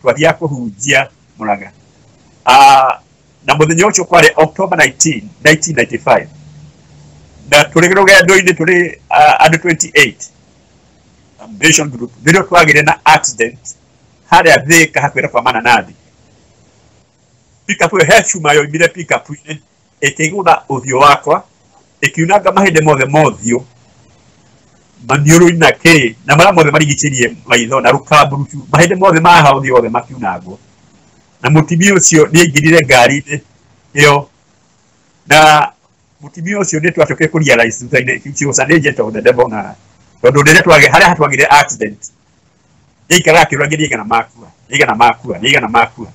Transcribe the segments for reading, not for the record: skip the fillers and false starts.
Twathiaga kũhunjia Murang'a. Na mũthenya ũcio kwarĩ October 19, 1995, na tũrĩ rũgendo-inĩ tũrĩ andũ 28 mission group, nĩrĩo twagĩire na accident harĩa Thĩka hakuhĩ kwa mananathi. Pickup ĩyo he cuma yoimire pickup-inĩ ĩkĩgũtha ũthiũ wakwa, ĩkiunanga mahĩndĩ mothe ma ũthiũ, maniũrũ-inĩ na kĩ na marĩa mothe marigicĩirie maitho na rũkamburucu, mahĩndĩ mothe ma haha ũthiũ wothe makiunangwo. Na mũtumia ũcio nĩ aingĩrire ngari-inĩ ĩyo, na mũtumia ũcio nĩ twacokire kũ realize thutha-inĩ she was an agent of the devil, na tondũ rĩrĩa twage harĩa twagĩire accident yaikaraga akĩũragia nĩ igana makua, nĩ igana makua, nĩ igana makua.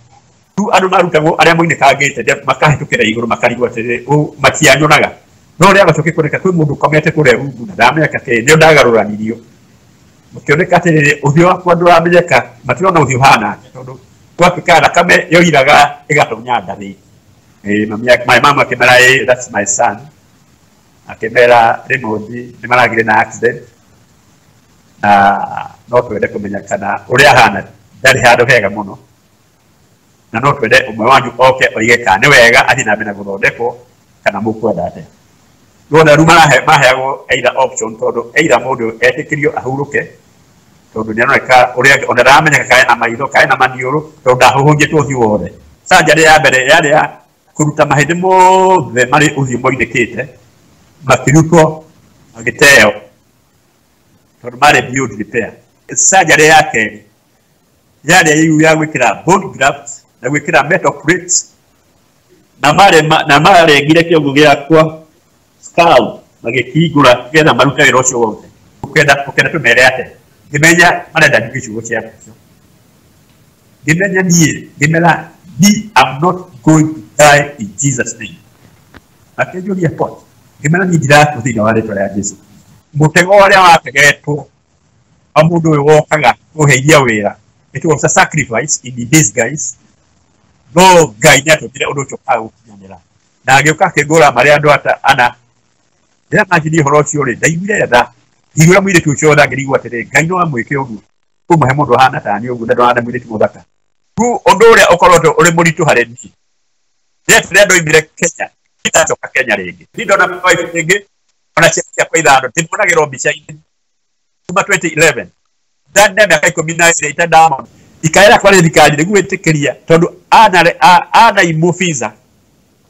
Rĩu andũ marutagwo arĩa moinĩkangĩte makahĩtũkĩra igũrũ makarigwo atĩrĩrĩ, ũũ matianyonaga. No rĩrĩa gacokire kuoneka kwĩ mũndũ ũkomete kũrĩa rungu na ndamenyeka kĩ, nĩo ndagarũranirio. Mũkĩoneka atĩrĩrĩ, ũthiũ wakwa ndũramenyeka, matirona ũthiũ ũhana atĩa, tondũ gwatuĩka thakame yoiraga ĩgatonya nda thĩinĩ. My mama akĩmera, ĩ, that's my son. Akĩmera Raymond nĩ maragire na accident, na no twende kũmenya kana ũrĩa ahana ndarĩ handũ hega mũno, na no twende ũmwe wanyu oke oige kana nĩ wega athiĩ na mbere na gũthondekwo kana mũkwenda atĩa. Rĩu rĩu maheagwo either option, tondũ either mũndũ etĩkĩrio ahurũke, tondũ nĩ aroneka ũrĩa ona ndaramenyeka kana ena maitho kana ena maniũrũ, tondũ ndahũhũnjĩtwo ũthiũ wothe. Surgery ya mbere yarĩ ya kũruta mahĩndĩ mothe marĩ ũthiũ moinĩkĩte, makĩrutwo magĩteo tondũ marĩ beyond repair. Surgery ya kerĩ yarĩ rĩu ya gwĩkĩra bone graft na gwĩkĩra metal plates, na marengire kĩongo gĩakwa skull magĩkĩhingũra nĩgetha marute wĩra ũcio wothe. Ũkenda tũmere atĩa? Ngĩmenya marenda njuge ciugo cia mũico. Ngĩmenya niĩ, ngĩmera me, I'm not going to die in Jesus name. Akĩnjũria what? Ngĩmera niĩ ndirakua thĩinĩ wa rĩtwa rĩa Jesũ. Mũtego ũrĩa wategetwo wa mũndũ ũyũ wokaga kũheithia wĩra, it was a sacrifice in disguise. No Ngai nĩ atũmire ũndũ ũcio ũkaga gũkinyanĩra, na agĩũka akĩngũra marĩa andũ ata ana. Rĩrĩa manjirie ũhoro ũcio rĩ, ndaiguire tha, ngĩigua mũirĩtu ũcio tha, ngĩrigwo atĩrĩ, Ngai no amwĩke ũguo, kũmũhe mũndũ ũhana ta niĩ ũguo, na ndũhana mũirĩtu mũthaka. Rĩu ũndũ ũrĩa ũkoretwo ũrĩ mũritũ harĩ niĩ, rĩrĩa ndoimire Kenya, ndacoka Kenya rĩngĩ, niĩ ndona wife rĩngĩ, ona ciana ciakwa ithano, ndĩmonagĩrwo mbica-inĩ kuma 2011. Ndane mĩaka 12 itandamona. Ikaera kwa thirikari nĩguo ĩtĩkĩria, tondũ anaimwo visa.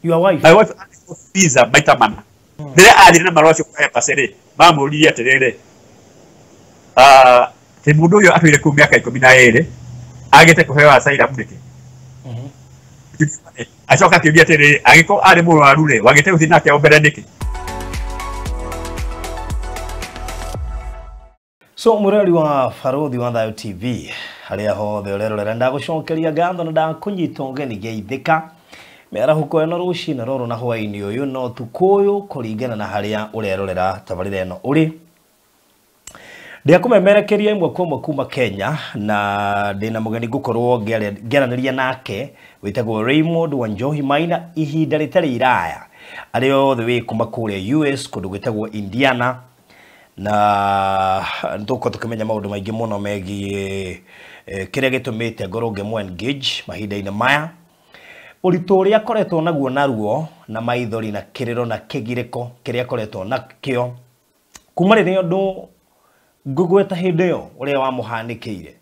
Your wife? My wife anaimwo visa maita mana. Rĩrĩa athire na marũa macio kwa embassy rĩ, mamũririe atĩrĩrĩ, atĩ mũndũ ũyũ atũire kũu mĩaka 12, agĩte kũheo asylum nĩkĩ? Acoka akĩũria atĩrĩrĩ, angĩkorwo arĩ mũrwaru rĩ, wagĩte gũthiĩ nake o mbere nĩkĩ? So mũrori wa Barũthi wa Thayũ TV harĩa hothe ũrerorera, ndagũcokeria ngatho na ndakũnyita ũgeni geithĩka mĩarahũko ĩno rũcinĩ rũrũ na hwaĩ-inĩ ũyũ na ũtukũ ũyũ kũringana na harĩa ũrerorera tabarĩra ĩno ũrĩ. Ndĩakũmemerekeria ĩmwe kwa ĩmwe kuma Kenya, na ndĩna mũgeni ngũkorwo ngĩaranĩria nake wĩtagwo Raymond Wanjohi Maina ihinda rĩtarĩ iraya, arĩa othe wĩ kuma kũrĩa US kũndũ gwĩtagwo Indiana, na nĩtũgũkorwo tũkĩmenya maũndũ maingĩ mũno megiĩ kĩrĩa gĩtũmĩte ngorwo ngĩmũ engage mahinda-inĩ maya, ũritũ ũrĩa akoretwo naguo naruo na maithori na kĩrĩro na kĩgirĩko kĩrĩa akoretwo nakĩo kuma rĩrĩa ũndũ ngũgweta hĩndĩ ĩyo ũrĩa wamũhanĩkĩire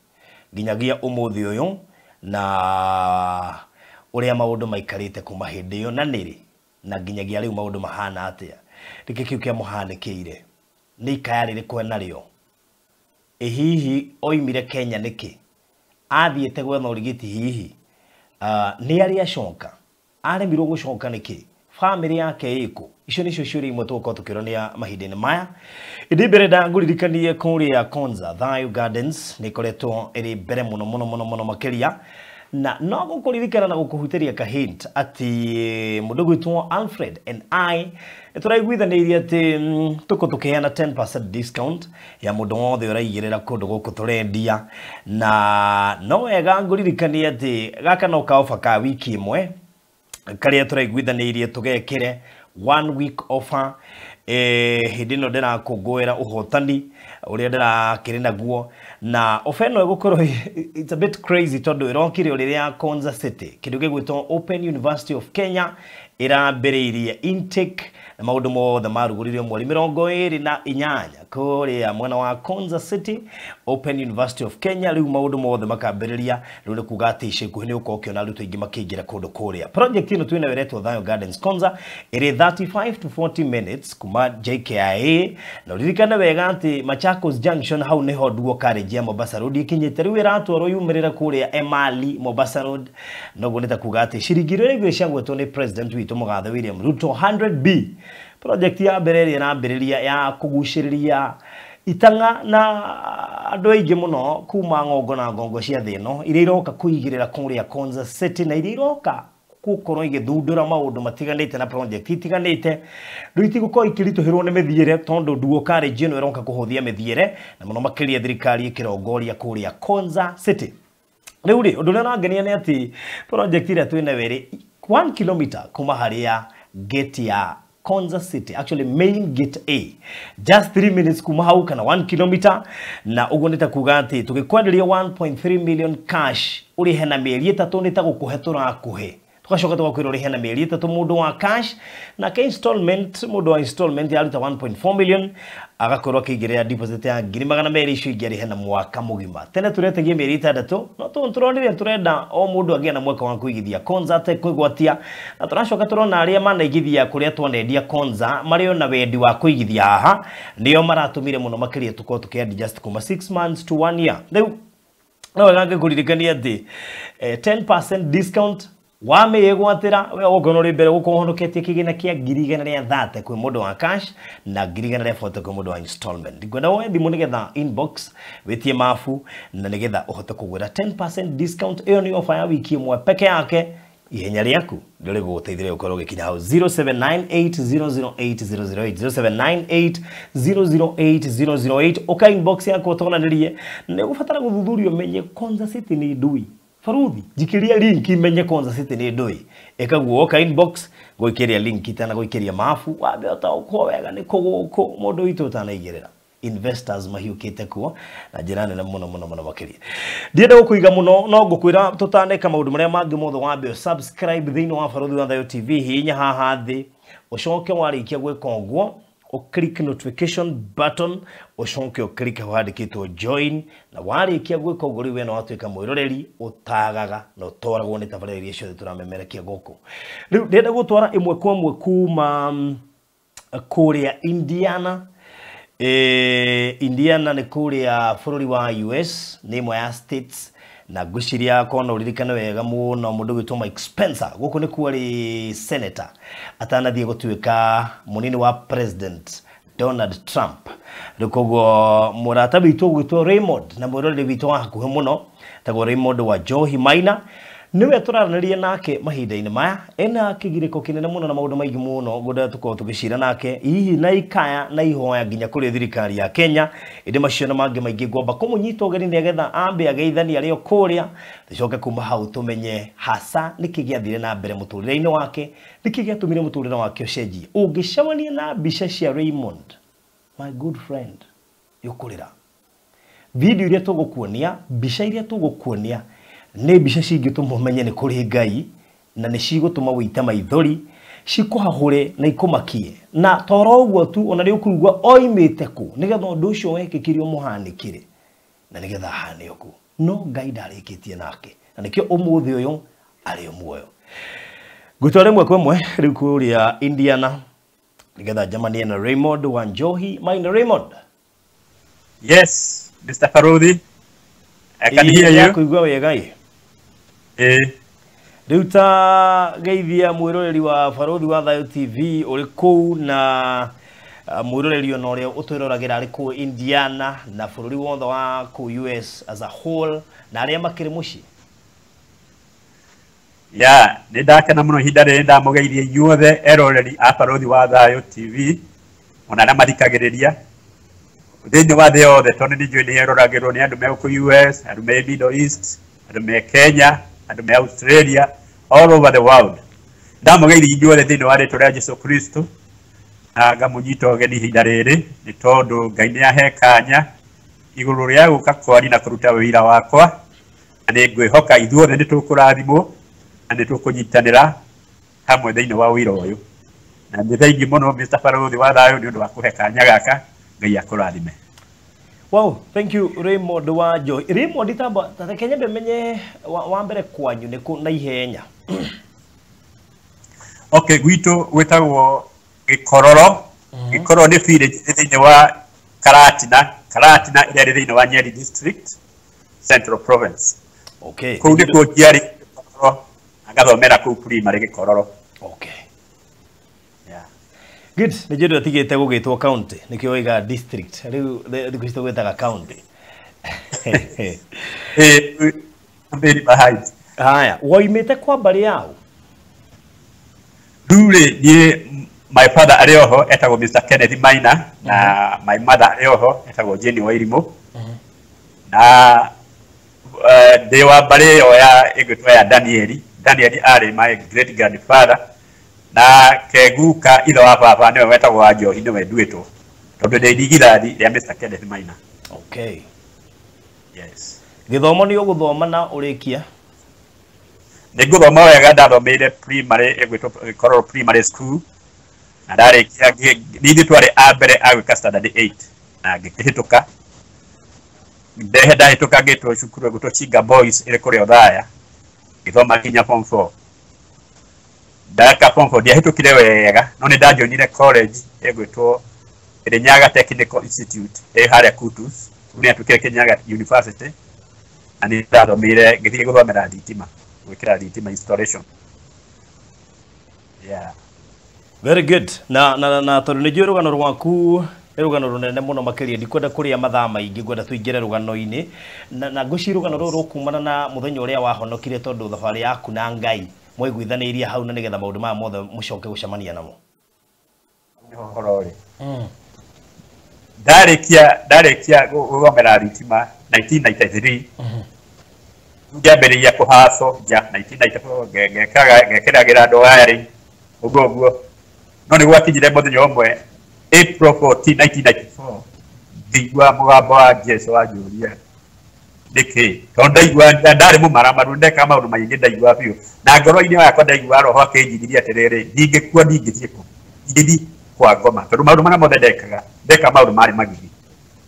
nginyagia ũmũthĩ ũyũ, na ũrĩa maũndũ maikarĩte kuma hĩndĩ ĩyo na nĩrĩ na nginyagia rĩu maũndũ mahana atĩa, nĩkĩ kĩu kĩamũhanĩkĩire, nĩ ikaya rĩrĩkũ enarĩo, ĩ hihi oimire Kenya nĩkĩ, athiĩte gwetha ũrigiti hihi, nĩ arĩ acoka, aremirwo gũcoka nĩkĩ, famĩlĩ yake ĩkũ. Icio nĩcio ciũria imwe tũgũkorwo tũkĩũrania mahinda-inĩ maya. Ĩndĩ mbere ndangũririkanie kũrĩa Konza Thayu Gardens nĩ ĩkoretwo ĩrĩ mbere mũno mũno mũno mũno makĩria, na no gũkũririkana na gũkũhutĩria ka hint atĩ mũndũ gwĩtwo Alfred and I nĩtũraiguithanĩirie atĩ tũkũ tũkĩheana 10% discount ya mũndũ wothe ũraigĩrĩra kũndũ gũkũ tũrendia, na no wega ngũririkanie atĩ gaka no ka offer ka wiki ĩmwe karĩa tũraiguithanĩirie tũgekĩre One week offer hĩndĩ ĩno ndĩrakũngũĩra ũhotani ũrĩa ndĩrakĩrĩ naguo, na offer ĩno ĩgũkorwo it's a bit crazy tondũ ĩrokire o rĩrĩa Konza City, kĩndũ gĩgwĩtwo Open University of Kenya, ĩrambĩrĩirie intake na maũndũ mothe marugũririo mweri 28 kũrĩa mwena wa Konza City, Open University of Kenya. Rĩu maũndũ mothe makambĩrĩria. Rĩu nĩ kuga atĩ ica ikuhĩ nĩ ũkorwo ũkĩona arutwo aingĩ makĩingĩra kũndũ kũrĩa. Project ĩno twĩnayo ĩretwo Thayo Gardens Konza, ĩrĩ 35 to 40 minutes kuma JKIA, na ũririkane wega atĩ Machakos Junction hau nĩho duo carriage ya Mombasa Road ikinyĩte. Rĩu ĩratwarwo yumĩrĩra kũrĩa Emali Mombasa Road, noguo nĩ ta kuga atĩ ciringi iria igĩrĩ ciagwetwo nĩ president witũ mũgathe William Ruto 100B, project ya mbere ĩrĩa ĩrambĩrĩria ya kũgucĩrĩria itang'a na andũ aingĩ mũno kuma ng'ongo na ngongo cia thĩ ĩno, iria iroka kũigĩrĩra kũrĩa Konza City na iria iroka gũkorwo igĩthundũra maũndũ matiganĩte na project itiganĩte. Rĩu itigũkorwo ikĩritũhĩrwo nĩ mĩthiĩre tondũ duo carriage ĩno ĩroka kũhũthia mĩthiĩre, na mũno makĩria thirikari ĩkĩrongoria kũrĩa Konza City. Rĩu rĩ, ũndũ ũrĩa ũrangenia nĩ atĩ project ĩrĩa twĩnayo ĩrĩ 1 kilometer kuma harĩa gate ya Konza City, actually main gate A, just 3 minutes kuma hau kana 1 kilometer, na ũguo nĩ ta kuga atĩ tũgĩkwenderia 1.3 million cash ũrĩhe na mĩeri 3 nĩ ta gũkũhe tũrakũhe, tũgacoka tũgakwĩra ũrĩhe na mĩeri 3 mũndũ wa cash, nake installment, mũndũ wa installment yaruta 1.4 million agakorwo akĩigĩrĩra deposit ya 200,000, icio ingĩ arĩhe na mwaka mũgima. Tene tũretagia mĩeri 6, no tũronire tũrenda o mũndũ agĩe na mwaka wa kũigithia Konza atekwĩgwatia, na tũracoka tũrona arĩa manaigithia kũrĩa twanendia Konza marĩ ona wendi wa kũigithia haha, nĩo maratũmire mũno makĩria tũkorwo tũkĩ adjust kuma 6 months to 1 year. Rĩu no wega ngĩkũririkania atĩ 10% discount wamĩĩgwatĩra we ũngĩona ũrĩ mbere gũkorwo ũhonoketie kĩgĩna kĩa 130,000 kwĩ mũndũ wa cash na 140,000 kwĩ mũndũ wa installment. Ngwenda woe thimũ nĩgetha inbox wĩtie mabu na nĩgetha ũhote kũgũra 10% discount. Ĩyo nĩ offer ya wiki ĩmwe peke yake. Ihenya rĩaku ndio rĩgũgũteithĩrĩria gũkorwo ũgĩkinya hau 0798008008, 0798008008. Ũka inbox yakwa tũonanĩrie, nĩ ũgũbatara gũthuthuria ũmenye Konza City nĩ ndũi. Faruthi jikiria link imenye Konza City nĩ ndũi, ĩkaguo oka inbox gũikĩria link itana gũikĩria mabu wambe ũtaũkwo wega nĩ kũ gũkũ mũndũ witũ ũtanaigĩrĩra. Investors mahiũkĩte kuo na njĩra nene mũno mũno mũno makĩria. Ndienda gũkũiga mũno, no ngũkwĩra tũtaneka maũndũ marĩa mangĩ mothe wambe subscribe thĩinĩ wa Baruthi wa Thayo TV, hihinya haha thĩ, ũcoke warĩkia gwĩka ũguo ũclick notification button, ũcoke ũclick hau handĩkĩtwo join, na warĩkia gwĩka ũguo rĩu we no watuĩka mwĩroreri ũtagaga na ũtwaragwo nĩ tabarĩra iria ciothe tũramemerekia gũkũ. Rĩu ndĩrenda gũtwara ĩmwe kwa ĩmwe kuma kũrĩa Indiana. Indiana nĩ kũrĩa bũrũri wa US, nĩ ĩmwe ya states, na ngwĩciria kona ũririkane wega mũno mũndũ ũgwĩtwo Mike Spencer, gũkũ nĩkuo arĩ senator atanathiĩ gũtuĩka mũnini wa President Donald Trump. Rĩu koguo mũrata witũ ũgwĩtwo Raymond na mwĩroreri witũ wa hakuhĩ mũno tagwo Raymond wa Njohi Maina, nĩwe tũraranĩria nake mahinda-inĩ maya. Ena kĩgirĩko kĩnene mũno na maũndũ maingĩ mũno ngwenda tũkorwo tũgĩcira nake hihi na ikaya na ihoya nginya kũrĩ thirikari ya Kenya, ĩndĩ macio na mangĩ maingĩ ngwamba kũmũnyita ũgeni nĩgetha ambe ageithanie arĩ o kũrĩa, tũcoke kuma hau tũmenye hasa nĩkĩ gĩathire na mbere mũtũrĩre-inĩ wake, nĩkĩ gĩatũmire mũtũrĩre wake ũcenjie. Ũngĩcemania na mbica cia Raymond, my good friend, nĩũkũrĩra. Video iria tũgũkuonia, mbica iria tũgũkuonia nĩ mbica cingĩtũma ũmenye nĩ kũrĩ Ngai, na nĩ cigũtũma wĩite maithori, cikũhahũre na ikũmakie. Na toro ũguo tu ona nĩ ũkũigua oimĩte kũ, nĩgetha ũndũ ũcio wekĩkire ũmũhanĩkĩre, na nĩgetha ahane ũguo. No Ngai ndarĩkĩtie nake, na nĩkĩo ũmũthĩ ũyũ arĩ o muoyo. Ngũtwara ĩmwe kwa ĩmwe rĩu kũrĩa Indiana nĩgetha njemanie na Raymond wa Njohi Maina. Raymond. Yes, Mr. Faruthi, I can hear you. Kũigua wega ĩ? Rĩu ta geithia mwĩroreri wa Baruthi wa Thayo TV ũrĩ kũu, na mwĩroreri ona ũrĩa ũtwĩroragĩra arĩ kũu Indiana na bũrũri wothe wa kũu US as a whole, na arĩa makĩrĩ mũciĩ. Ya, nĩ ndakena mũno ihinda rĩrĩ ndamũgeithia inyuothe eroreri a Baruthi wa Thayo TV ona arĩa mathikagĩrĩria thĩinĩ wa thĩ yothe, tondũ nĩ njũĩ nĩ eroragĩrwo nĩ andũ me gũkũ US, andũ me Middle East, andũ me Kenya, andũ me Australia, all over the world. Ndamũgeithia inyuothe thĩinĩ wa rĩtwa rĩa Jesu Kristo na ngamũnyita ũgeni ihinda rĩrĩ nĩ tondũ Ngai nĩ ahe kanya igũrũ rĩa gũka kwaria na kũruta wĩira wakwa, na nĩ ngwĩhoka ithuothe nĩ tũkũrathimwo na nĩ tũkũnyitanĩra hamwe thĩinĩ wa wĩra ũyũ. Na nĩ thengiũ mũno Mr. Barũthi wa thayũ nĩ ũndũ wa kũhe kanya gaka. Ngai akũrathime. Wow, thank you Raymond wa Joy. Raymond, tamba reke nyambe menye wa mbere kwanyu nĩ kũ na ihenya. Okay, gwitũ gwĩtagwo Gĩkororo. Gĩkororo nĩ village thĩinĩ wa Karatina, Karatina ĩrĩa ĩrĩ thĩinĩ wa Nyeri District, Central Province. Okay. Kũu nĩkuo njiarĩ Gĩkororo, na ngathomera kũu primary Gĩkororo. Okay. Yeah. Good. Nĩ njũĩ atigĩte gũgĩtwo county, nĩkĩo waiga district. Rĩu thikũ ici tũgwĩtaga county. Eh, very behind. Haya, woimĩte kwa mbarĩ yao? Rĩu rĩ, niĩ my father arĩ oho etagwo Mr. Kenneth Maina na my mother arĩ oho etagwo Jane Wairimu. Na ndĩ wa mbarĩ ĩyo ya ĩgwĩtwo ya Danieli. Danieli arĩ my great grandfather na keguka ithe wa baba nĩwe wetagwo wa Njohi, nĩwe nduĩtwo tondũ ndĩ irigithathi rĩa Mr. Kenneth Maina. Okay. Yes. Gĩthomo nĩ ũgũthoma na ũrĩkia? Nĩ ngũthoma wega, ndathomeire primary ĩgwĩtwo Gĩkororo Primary School na ndarĩkia nithuĩ twarĩ a mbere a gwĩka standard 8 na ngĩkĩhĩtũka. Ndehe ndahĩtũka ngĩtwo cukuru ĩgwĩtwo Chinga Boys ĩrĩ kũrĩa Othaya, ngĩthoma nginya form 4. Ndaka form 4 ndiahĩtũkire wega, no nĩ ndajoinire college ĩgwĩtwo Kirinyaga Technical Institute ĩ harĩa Kutus, nĩ yatuĩkire Kirinyaga University, na nĩ ndathomeire ngĩthiĩ gũthomera thitima, gwĩkĩra thitima installation. Yeah. Very good. Na tondũ nĩ njũĩ rũgano rwaku nĩ rũgano rũnene mũno makĩria, ndikwenda kũrĩa mathaa maingĩ, ngwenda tũingĩre rũgano-inĩ na ngwĩciria rũgano rũrũ rũkumana na mũthenya ũrĩa wahonokire, tondũ thabarĩ yaku na Ngai mwaiguithanĩirie hau na nĩgetha maũndũ maya mothe mũcoke gũcemania namo. Nĩho ũhoro ũrĩ. Ndarĩkia gũthomera thitima 1993, ngĩambĩrĩria kũhaco nja 1994, ngekĩragĩra andũ wiring ũguo ũguo, no nĩ gwakinyire mũthenya ũmwe April 14 1994 ngĩigua mũgambo wa Jesu wanjũria nĩkĩ, tondũ ndaigua ndarĩ mũmaramaru, ndeka maũndũ maingĩ ndaigua biũ na ngoro-inĩ yakwa ndaigua roho akĩnjithiria atĩrĩrĩ, ndingĩkua ndingĩthiĩ kũ, ndingĩthiĩ kwa ngoma, tondũ maũndũ marĩa mothe ndekaga ndeka maũndũ marĩ magigi.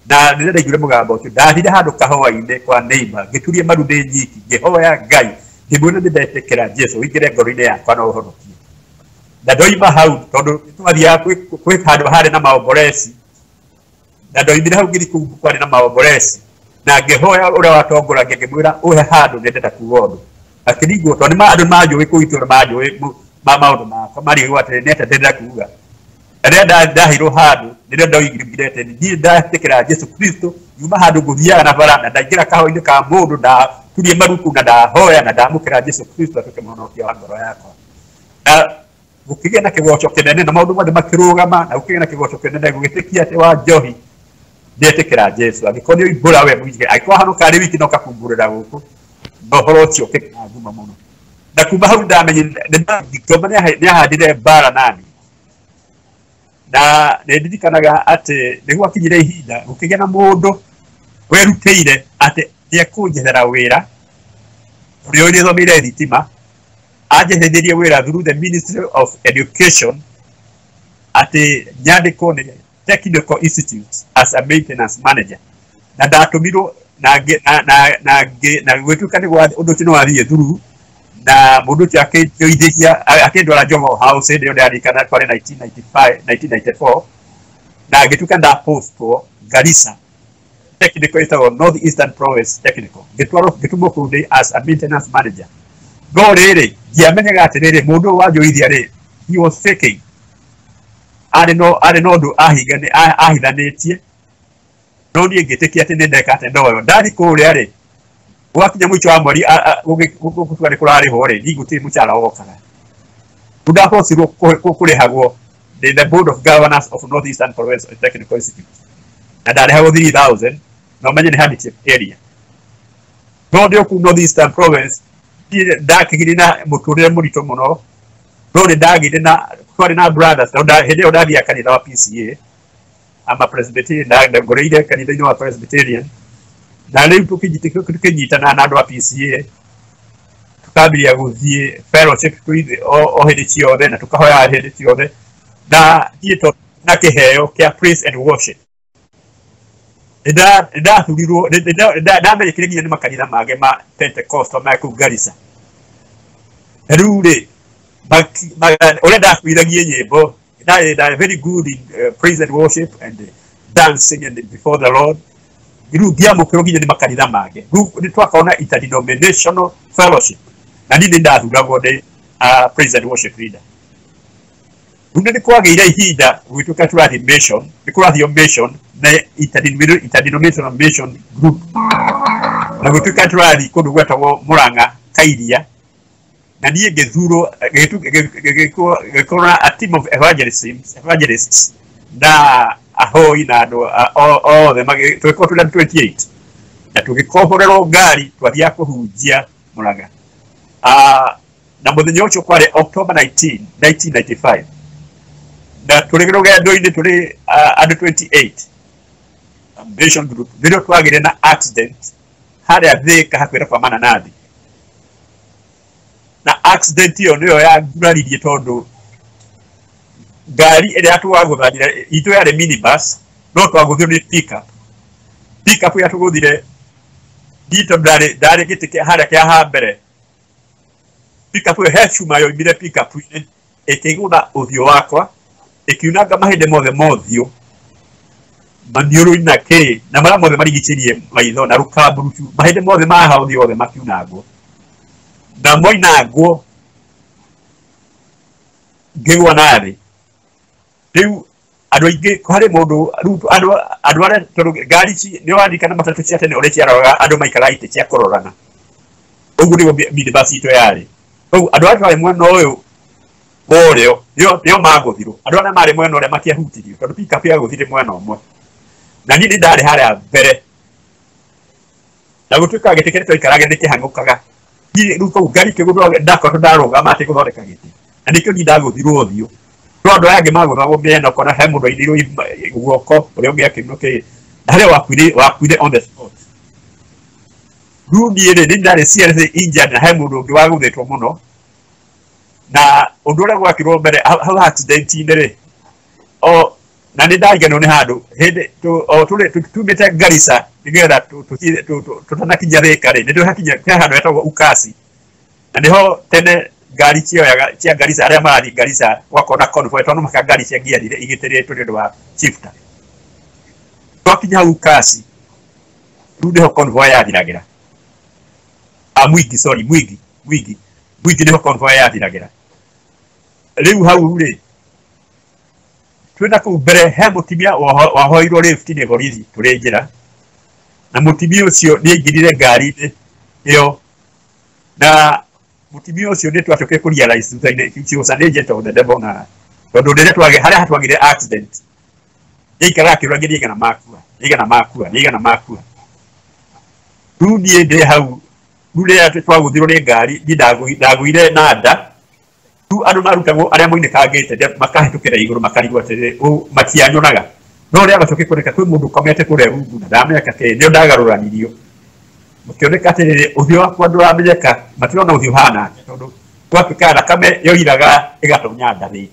Na rĩrĩa ndaiguire mũgambo ũcio ndathire handũ kahũa-inĩ kwa neighbor, ngĩturia maru ndĩ nyiki, ngĩhoya Ngai ngĩmwĩra nĩ ndetĩkĩra Jesu ũingĩre ngoro-inĩ yakwa na ũhonokie. Na ndoima hau tondũ twathiaga kwĩ handũ harĩ na maomboreci, na ndoimire hau ngĩthiĩ kũu kwarĩ na maomboreci na ngĩhoya ũrĩa watongoragia ngĩmwĩra ũhe handũ nĩndenda kuga ũndũ. Akĩringwo tondũ andũ manjũĩ kũu itũũra manjũĩ maũndũ makwa marigwo atĩrĩ nĩ atĩa ndĩrenda kuga. Na rĩrĩa ndaheirwo handũ nĩrĩo ndoigire atĩ niĩ ndetĩkĩra Jesu Kristo, nyuma handũ ngũthiaga na bara na ndaingĩra kahũa-inĩ ka mũndũ ndaturie maru kũu na ndahoya na ndamũkĩra Jesu Kristo atuĩke mũhonokia wa ngoro yakwa. Na gũkĩgĩa na kĩgoco kĩnene na maũndũ mothe makĩrũgama, na gũkĩgĩa na kĩgoco kĩnene gũgĩtĩkia atĩ wa Njohi ndetĩkĩra Jesu, angĩkorwo nĩ ũimbũra we mũingĩ, angĩkorwo hano karĩ wiki no kakumbũrĩra gũkũ, na ũhoro ũcio ũkĩgĩa nguma mũno. Na kuma hau ndamenyire ngĩoma nĩahandire mbara nani, na nĩ ndirikanaga atĩ nĩ gwakinyire ihinda gũkĩgĩa na mũndũ werutĩire atĩ nĩekũnjethera wĩra ũrĩa ũrĩthomeire thitima, anjethithirie wĩra through the Ministry of Education atĩ nyandĩkwo nĩ Technical Institute as a maintenance manager, na ndatũmirwo na gwĩtuĩka nĩ ũndũ ũcio nĩ wathiĩ through, na mũndũ ũcio akĩnjoithĩria akĩndwara Jogoo House hĩndĩ ĩyo ndĩraririkana kwarĩ 1995 1994, na ngĩtuĩka ndapostwo Garissa Technical ĩtagwo North Eastern Province Technical, ngĩtwarwo ngĩtũmwo kũu ndĩ as a maintenance manager. No rĩrĩ ndiamenyaga atĩrĩrĩ mũndũ ũyũ wanjoithia rĩ he was faking, arĩ no ũndũ ahithanĩtie, no niĩ ngĩtĩkia atĩ nĩ ndeka atĩ ndoyo. Ndathi kũrĩa rĩ gwakinya mũico wa mweri gũtua nĩ kũrarĩhwo rĩ, niĩ gũtirĩ mũcara wokaga. Rĩu ndabocirwo kũrĩhagwo nĩ the Board of Governors of North Eastern Province Technical Institute, na ndarĩhagwo 3000, na ũmenye nĩ handicap area. No ndĩ o kũu North Eastern Province ndakĩgire na mũtũrĩre mũritũ mũno, No nĩ ndagĩire na twarĩ na brothers hĩndĩ ĩyo ndathiaga kanitha wa PCA ama Presbyterian, ngũrĩire kanitha-inĩ wa Presbyterian, na rĩu tũkĩnyitana na andũ a PCA tukambĩrĩria gũthiĩ fellowship o hĩndĩ ciothe na tũkahoya hĩndĩ ciothe, na niĩ tondũ na kĩheo kĩa praise and worship nĩndathurirwo, ndamenyekire nginya nĩ makanitha mangĩ ma Pentecostal ma kũu Garissa. Na rĩu rĩ ũrĩa ndakuithagie nyĩmbo, ndarĩ very good in praise and worship and dancing and before the Lord. Rĩu ngĩamũkĩrwo nginya nĩ makanitha mangĩ, rĩu nĩ twakorwo na interdenominational fellowship, na niĩ nĩ ndathuragwo ndĩ praise and worship leader. Rĩu nĩ kwagĩire ihinda gũgĩtuĩka tũrathiĩ mission, nĩ kũrathio mission na interdenominational mission group, na gũtuĩka tũrathiĩ kũndũ gwetagwo Murang'a Kairia, na niĩ ngĩthurwo gĩgĩkorwo na a team of evangelists na ahoi na andũ othe, tũgĩkorwo tũrĩ 28 na tũgĩkomborerwo ngari twathiaga kũhunjia Murang'a. Na mũthenya ũcio kwarĩ October 19, 1995, na tũrĩ rũgendo-inĩ tũrĩ andũ 28 mission group, nĩrĩo twagĩire na accident harĩa Thĩka hakuhĩ na kwa Mananathi. Na accident ĩyo nĩyo yanguraririe tondũ ngari ĩrĩa twagũthanire itũ yarĩ minibus, no twagũthirwo nĩ pickup. Pickup yatũgũthire niĩ tondũ ndarĩ gĩtĩ harĩa kĩa ha mbere. Pickup ĩyo he cuma yoimire pickup-inĩ ĩkĩgũtha ũthiũ wakwa, ĩkiunanga mahĩndĩ mothe ma ũthiũ, maniũrũ-inĩ na kĩ, na marĩa mothe marigicĩirie maitho na rũkamburucu, mahĩndĩ mothe ma haha ũthiũ othe makiunangwo. Na moinangwo ngĩgwa na thĩ. Rĩu andũ aingĩ harĩ mũndũ rĩu andũ arĩa tondũ ngari ici nĩ ũraririkana matatũ cia tene ũrĩa ciaroraga andũ maikaraga itĩ cia kũrorana, ũguo nĩguo minibus itũ yarĩ. Rĩu andũ arĩa twarĩ mwena ũyũ wa ũrĩo nĩo magũthirwo, andũ arĩa marĩ mwena ũrĩa matiahutirio tondũ pickup yagũthire mwena ũmwe, na niĩ nĩ ndarĩ harĩa mbere, na gũtuĩka gĩtĩ kĩrĩa twaikaraga nĩ kĩhang'ũkaga. Niĩ rĩu kũu ngari ĩkĩgũthwo ndakorwo ndarũgama atĩ gũthondeka gĩtĩ, na nĩkĩo niĩ ndagũthirwo ũthiũ. No andũ aya angĩ magũthagwo mĩena, ũkona he mũndũ ainĩirwo guoko, ũrĩa ũngĩ akĩinwo kĩ, na harĩa wakuire on the spot. Rĩu niĩ rĩ, nĩ ndarĩ seriously injured, na he mũndũ ũngĩ wagũthĩtwo mũno. Na ũndũ ũrĩa gwakirwo mbere hau accident-inĩ rĩ, o na nĩ ndariganĩrwo nĩ handũ hĩndĩ o tũrĩ tumĩte Garissa nĩgetha tũtanakinya Thĩka rĩ, nĩ tũhakinya he handũ hetagwo Ukasi, na nĩho tene ngari cioyaga cia Garissa arĩa marathiĩ Garissa gwakorwo na convoy, tondũ maka ngari ciangĩathire igĩtĩrĩtwo nĩ ũndũ wa shifter. Twakinya hau Ukasi rĩu nĩho convoy yathiragĩra. Mwingi, sorry, Mwingi, Mwingi, Mwingi nĩho convoy yathiragĩra. Rĩu hau rĩ twĩna kũu mbere he mũtumia wahoirwo lift nĩ borithi tũrĩ njĩra, na mũtumia ũcio nĩ aingĩrire ngari-inĩ ĩyo, na mũtumia ũcio nĩ twacokire kũ realize thutha-inĩ she was an agent of the devil, na tondũ rĩrĩa harĩa twagĩire accident yaikaraga akĩũragia nĩ aigana makua, nĩ aigana makua, nĩ aigana makua. Rĩu niĩ ndĩ hau, rĩu rĩrĩa twagũthirwo nĩ ngari niĩ ndagũire na nda. Rĩu andũ marutagwo arĩa moinĩkangĩte makahĩtũkĩra igũrũ makarigwo atĩrĩrĩ, ũũ matianyonaga. No rĩrĩa gũcoke kuoneka kwĩ mũndũ ũkomete kũrĩa rungu na ndamenyeka kĩ, nĩo ndagarũranirio. Makĩoneka atĩrĩrĩ, ũthiũ wakwa ndũramenyeka, matirona ũthiũ ũhana atĩa, tondũ gwatuĩka thakame yoiraga ĩgatonya nda thĩinĩ.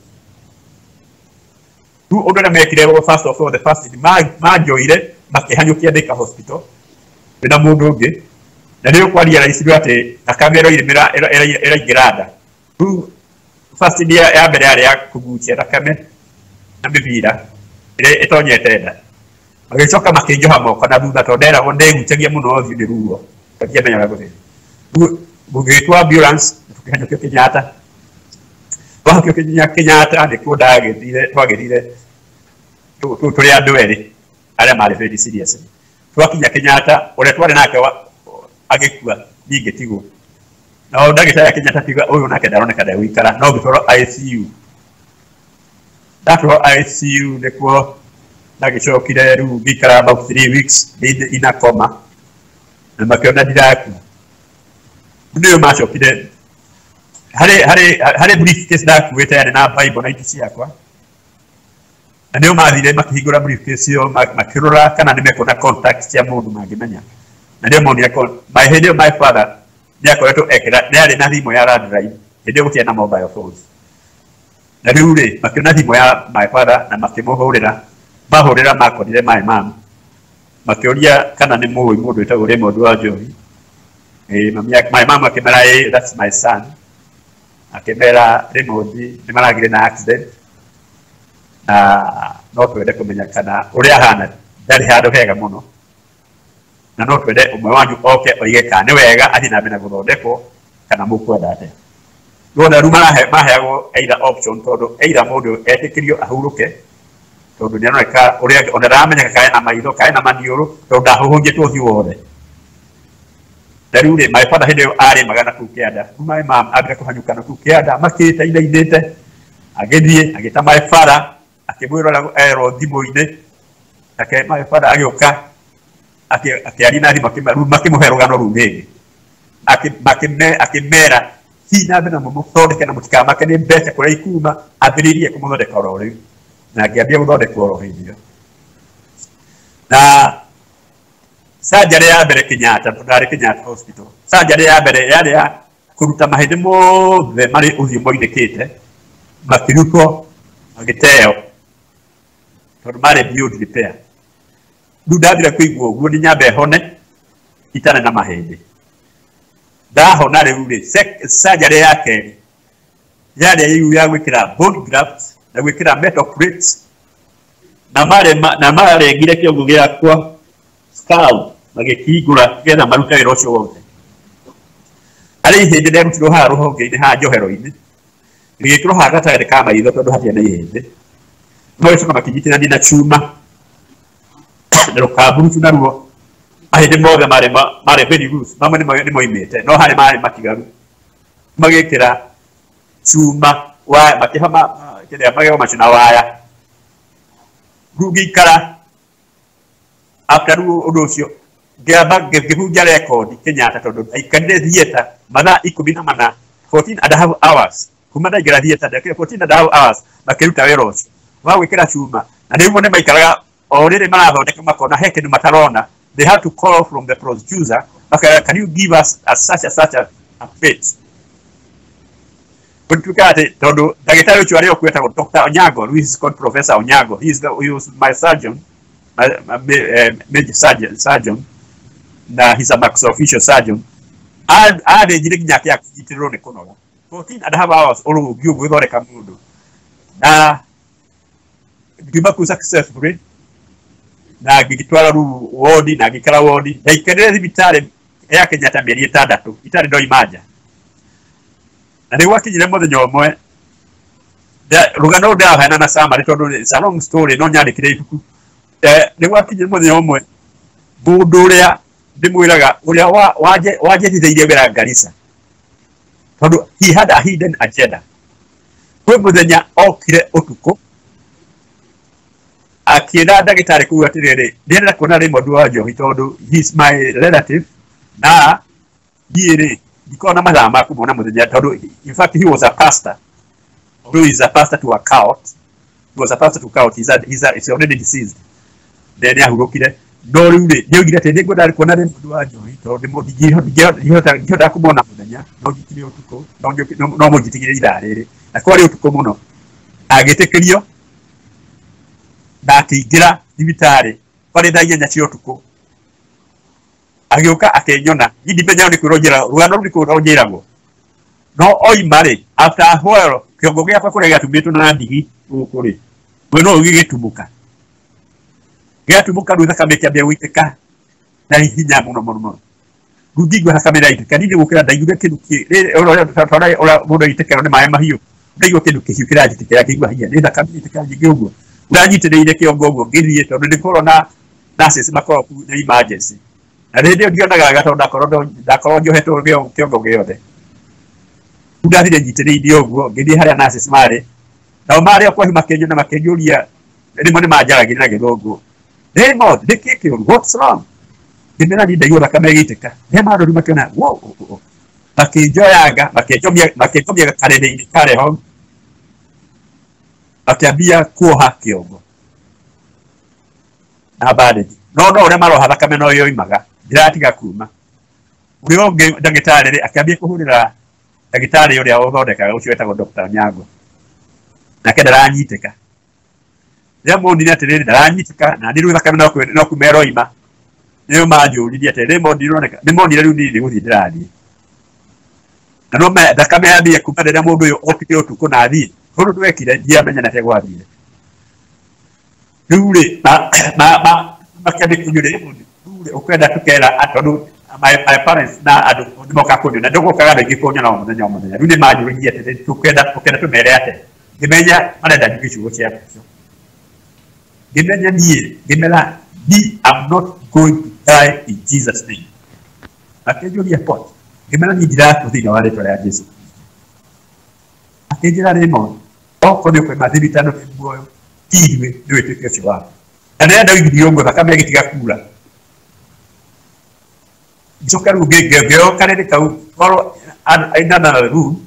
Rĩu ũndũ ũrĩa mekire, first of all, the first manjoire makĩhanyũkia Thika hospital na mũndũ ũngĩ, na nĩyo kwa realize atĩ thakame ĩroimĩra ĩraingĩra nda. Rĩu first aid ya mbere yarĩ ya kũgucia thakame na mĩbira ĩrĩa ĩtonyete nda. Magĩcoka makĩnjoha moko na thutha tondũ nderagwo ndĩgucagia mũno ũthiũ nĩ ruo, ndiamenyaga gũthiĩ. Rĩu gũgĩtwo ambulance tũkĩhanyũkio Kenyatta. Twahanyũkio Kenyatta nĩkuo ndagĩthire, twagĩthire tũrĩ andũ erĩ arĩa marĩ very serious. Twakinya Kenyatta, ũrĩa twarĩ nake agĩkua, niĩ ngĩtigwo. Na ndagĩtarĩ akinya tiga ũyũ nake ndaroneka ndegũikara, no ngĩtwarwo ICU. Ndatwarwo ICU nĩkuo ndagĩcokire rĩu ngĩikara about 3 weeks in a coma, na makĩona ndirakua. Nĩyo macokire Harĩ briefcase ndakuĩte yarĩ na Bible na indo ciakwa, na nĩo mathire makĩhingũra briefcase ĩyo, makĩrora kana nĩ mekuona contact cia mũndũ mangĩmenya, na nĩo monire my hĩndĩ ĩyo my father nĩ akoretwo ekĩra, nĩ arĩ na thimũ ya landline hĩndĩ ĩyo gũtiarĩ na mobile phones, na rĩu rĩ makĩona thimũ ya my father na makĩmũhũrĩra, mahũrĩra makorire my mom, makĩũria kana nĩ mũĩ mũndũ wĩtagwo Raymond wa Njohi. My mom akĩmera, "Ĩ, that's my son." Akĩmera Raymond nĩ maragire na accident na no twende kũmenya kana ũrĩa ahana ndarĩ handũ hega mũno, na no twende ũmwe wanyu oke oige kana nĩ wega athiĩ na mbere na gũthondekwo kana mũkwenda atĩa. Rĩu rĩu maheagwo either option, tondũ either mũndũ etĩkĩrio ahurũke, tondũ nĩ aroneka ũrĩa ona ndaramenyeka kana ena maitho kana ena maniũrũ, tondũ ndahũhũnjĩtwo ũthiũ wothe. Na rĩu rĩ my father hĩndĩ ĩyo arĩmaga na kũu kĩanda, rĩu my mom ambire kũhanyũka na kũu kĩanda makĩte inainĩte, agĩthiĩ agĩta my father akĩmwĩra ũrĩa erwo thimũ-inĩ, nake my father agĩũka akĩaria na thimũ, rĩu makĩmũhe rũgano rũu rĩngĩ, akĩmera thiĩ na mbere na mũmũthondeke na mũtikamake nĩ mbeca kũrĩa ikuma, ambĩrĩrie kũmũthondeka oro rĩu, na ngĩambia gũthondekwo oro hĩndĩ ĩyo. Na surgery ya mbere Kenyatta, tondũ ndarĩ Kenyatta Hospital, surgery ya mbere yarĩ ya kũruta mahĩndĩ mothe marĩ ũthiũ moinĩkĩte, makĩrutwo magĩteo tondũ marĩ beyond repair. Rĩu ndambire kũigua ũguo nĩ nyambe hone itarĩ na mahĩndĩ. Ndahona rĩu rĩ, surgery ya kerĩ yarĩ rĩu ya gwĩkĩra bone graft na gwĩkĩra metal plates, na marĩ na marengire kĩongo gĩakwa skull magĩkĩhingũra nĩgetha marute wĩra ũcio wothe. Harĩ ihĩndĩ rĩarutirwo haha rũhonge-inĩ haha njohero-inĩ, rĩgĩkĩrwo haha gatagatĩ ka maitho tondũ hatiarĩ na ihĩndĩ, magĩcoka makĩnyitithania na cuma na rũkamburucu, naruo mahĩndĩ mothe marĩ very loose, mamwe nĩ moimĩte no harĩ marĩ matigaru, magĩkĩra cuma waya makĩha kĩrĩa magego macio na waya. Rĩu ngĩikara after rĩu ũndũ ũcio ngĩamba ngĩbunja record Kenyatta, tondũ ndaikarire theatre mathaa 14, 14.5 hours, kuma ndaingĩra theatre ndekire 14.5 hours makĩruta wĩra ũcio wa gwĩkĩra cuma, na rĩu nĩ maikaraga o rĩrĩ marathondeka makona he kĩndũ matarona, they have to call from the producer, makera, "Can you give us a such a such a plate?" Gũtuĩka atĩ tondũ ndagĩtarĩ ũcio arĩ o kuo etagwo Dr. Onyango, who is called Professor Onyango, he was my surgeon, my major surgeon, na he's a maxillofacial surgeon. Athĩnjire nginya akĩaga kũnyitĩrĩrwo nĩ kũnoga 14.5 hours ũrũngi ũguo gũthondeka mũndũ, na ngiuma kũu successfully na ngĩgĩtwara rĩu wodi na ngĩikara wodi. Ndaikarire thibitarĩ ya Kenyatta mĩeri 6 itarĩ ndoima nja, na nĩ gwakinyire mũthenya ũmwe, rũgano rũu ndĩraheana na summary tondũ it's a long story, no nyandĩkire ibuku. Nĩ gwakinyire mũthenya ũmwe mũndũ ũrĩa ndĩmwĩraga ũrĩa wanjethithĩirie wĩra Garissa, tondũ he had a hidden agenda, kwĩ mũthenya okire ũtukũ akĩra ndagĩtarĩ kũu atĩrĩrĩ, ndĩrenda kuona Raymond wa Njohi tondũ he is my relative, na niĩ rĩ ndikoragwo na mathaa ma kũmuona mũthenya, tondũ in fact he was a pastor, although he is a pastor to a cult, he was a pastor to cult, he's already deceased, then nĩ ahurũkire, no rĩu rĩ nĩ oigire atĩ nĩngwenda kuona Raymond wa Njohi tondũ ndingĩhota kũmuona mũthenya, no njikire ũtukũ, no mũnjĩtĩkĩrie ithaa rĩrĩ, na kwarĩ ũtukũ mũno. Agĩtĩkĩrio na akĩingĩra thibitarĩ kwarĩ thaa 8 cia ũtukũ, agĩũka akĩnyona. Niĩ ndimenyaga nĩ kwĩrwo njĩra rũgano rũu nĩ kwĩrwo njĩragwo, no oima rĩ, after a while kĩongo gĩakwa kũrĩa gĩatumĩtwo na ndigi gũkũ rĩ, mwena ũyũ gĩgĩtumũka, gĩatumũka rĩu thakame ĩkĩambia gũitĩka na hinya mũno mũno mũno. Rĩu ngĩigua thakame ĩraitĩka, niĩ gũkĩra ndaiguire kĩndũ ũrĩa mũndũ aitĩkĩrwo nĩ maĩ mahiũ, ndaigua kĩndũ kĩhiũ kĩranjitĩkĩra, ngĩigua hinya nĩ thakame ĩitĩka nyingĩ ũguo. Ũranyitĩrĩire kĩongo ũguo ngĩthiĩ, tondũ nĩ korwo na nurses makoragwo kũu na emergency, na rĩndĩ ĩyo ndionaga wega tondũ ndakorwo njohetwo kĩongo gĩothe. Rĩu ndathire nyitĩrĩire ũguo ngĩthiĩ harĩa nurses marĩ, nao marĩ o kwahi makĩnyona makĩnjũria, rĩmwe nĩ manjaragĩria na gĩthũngũ, "Raymond, nĩkĩ kĩũru? What's wrong?" Ngĩmera niĩ ndaigua thakame ĩgĩitĩka. Rĩrĩa marori makĩona, wow. Makĩnjoyanga makĩngomia karĩrĩ-inĩ karĩ ho, makĩambia kuoha kĩongo na bandage, no no ũrĩa maroha thakame no yoimaga, ndĩratiga kuma. Ũrĩa ũngĩ ndagĩtarĩ rĩ akĩambia kũhũrĩra ndagĩtarĩ ũrĩa ũthondekaga ũcio wetagwo Dr. Onyango, nake ndaranyitĩka. Rĩrĩa monire atĩrĩrĩ ndaranyitĩka na niĩ rĩu thakame no kuma ĩroima, nĩo manjũririe atĩrĩ nĩ monire rĩu niĩ nĩ gũthiĩ ndĩrathiĩ, na no thakame yambia kuma rĩrĩa mũndũ ũyũ okire ũtukũ na athiĩ ũndũ twekire ndiamenya nake gwathire. Rĩu rĩ makĩambia kũnjũria rĩu rĩ ũkwenda tũkera tondũ my parents na andũ nĩ mokaga kũnyona, ndũgũkaga andũ aingĩ kũnyona o mũthenya o mũthenya. Rĩu nĩ manjũririe atĩrĩ tũkwenda tũmere atĩa, ngĩmenya marenda njuge ciugo cia mũico. Ngĩmenya niĩ ngĩmera me I'm not going to die in Jesus name. Akĩnjũria what, ngĩmera niĩ ndirakua thĩinĩ wa rĩtwa rĩa Jesũ. Akĩnjĩra Raymond, okorwo nĩ ũkwenda thibitarĩ wĩ muoyo ti ithuĩ nĩ wĩtĩkio ũcio waku. Na rĩrĩa ndoigirie ũguo thakame ĩgĩtiga kura. Ngĩcoka rĩu ngĩoka karĩrĩ kau korwo in another room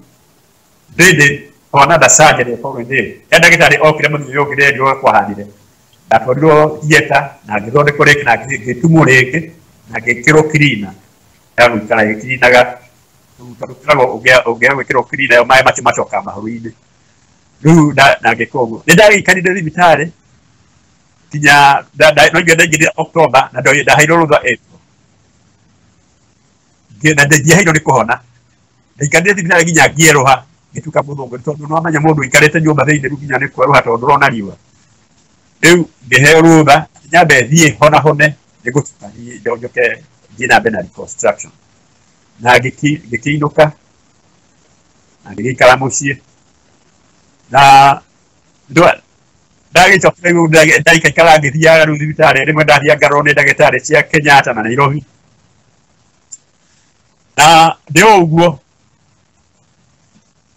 ready for another surgery following day. Rĩrĩa ndagĩtarĩ okire mũthenya ũyũ ũngĩ rĩrĩa ndiũĩ kwahanire, ndatwarirwo theatre na ngĩthondekwo rĩngĩ na ngĩtumwo rĩngĩ na ngĩkĩrwo cleaner ya gũikara ĩkirinaga tondũ kĩrago ũngĩaga gwĩkĩrwo cleaner ĩyo maĩ macio macokaga mahuru-inĩ. Rĩu na ngĩkwo ũguo. Nĩ ndagĩikarire thibitarĩ nginya no nginya ndaingĩrire October na ndaheirwo rũtha April. Na ndiaheirwo nĩ kũhona. Ndaikarire thibitarĩ nginya ngĩerũha ngĩtuĩka mũthũngũ tondũ nĩ wamenya mũndũ ũikarĩte nyũmba thĩinĩ rĩu nginya nĩ kwerũha tondũ ndũrona riũa. Rĩu ngĩheo rũtha nyambe thiĩ hona hone nĩngũcoka thiĩ njoke thiĩ na mbere na reconstruction. Na ngĩkĩinũka na ngĩgĩikara mũciĩ na ndagĩcokire rĩu ndaikaikara ngĩthiaga rĩu thibitarĩ, rĩmwe ndathiaga ngarorwo nĩ ndagĩtarĩ cia Kenyatta na Nairobi. Na ndĩ o ũguo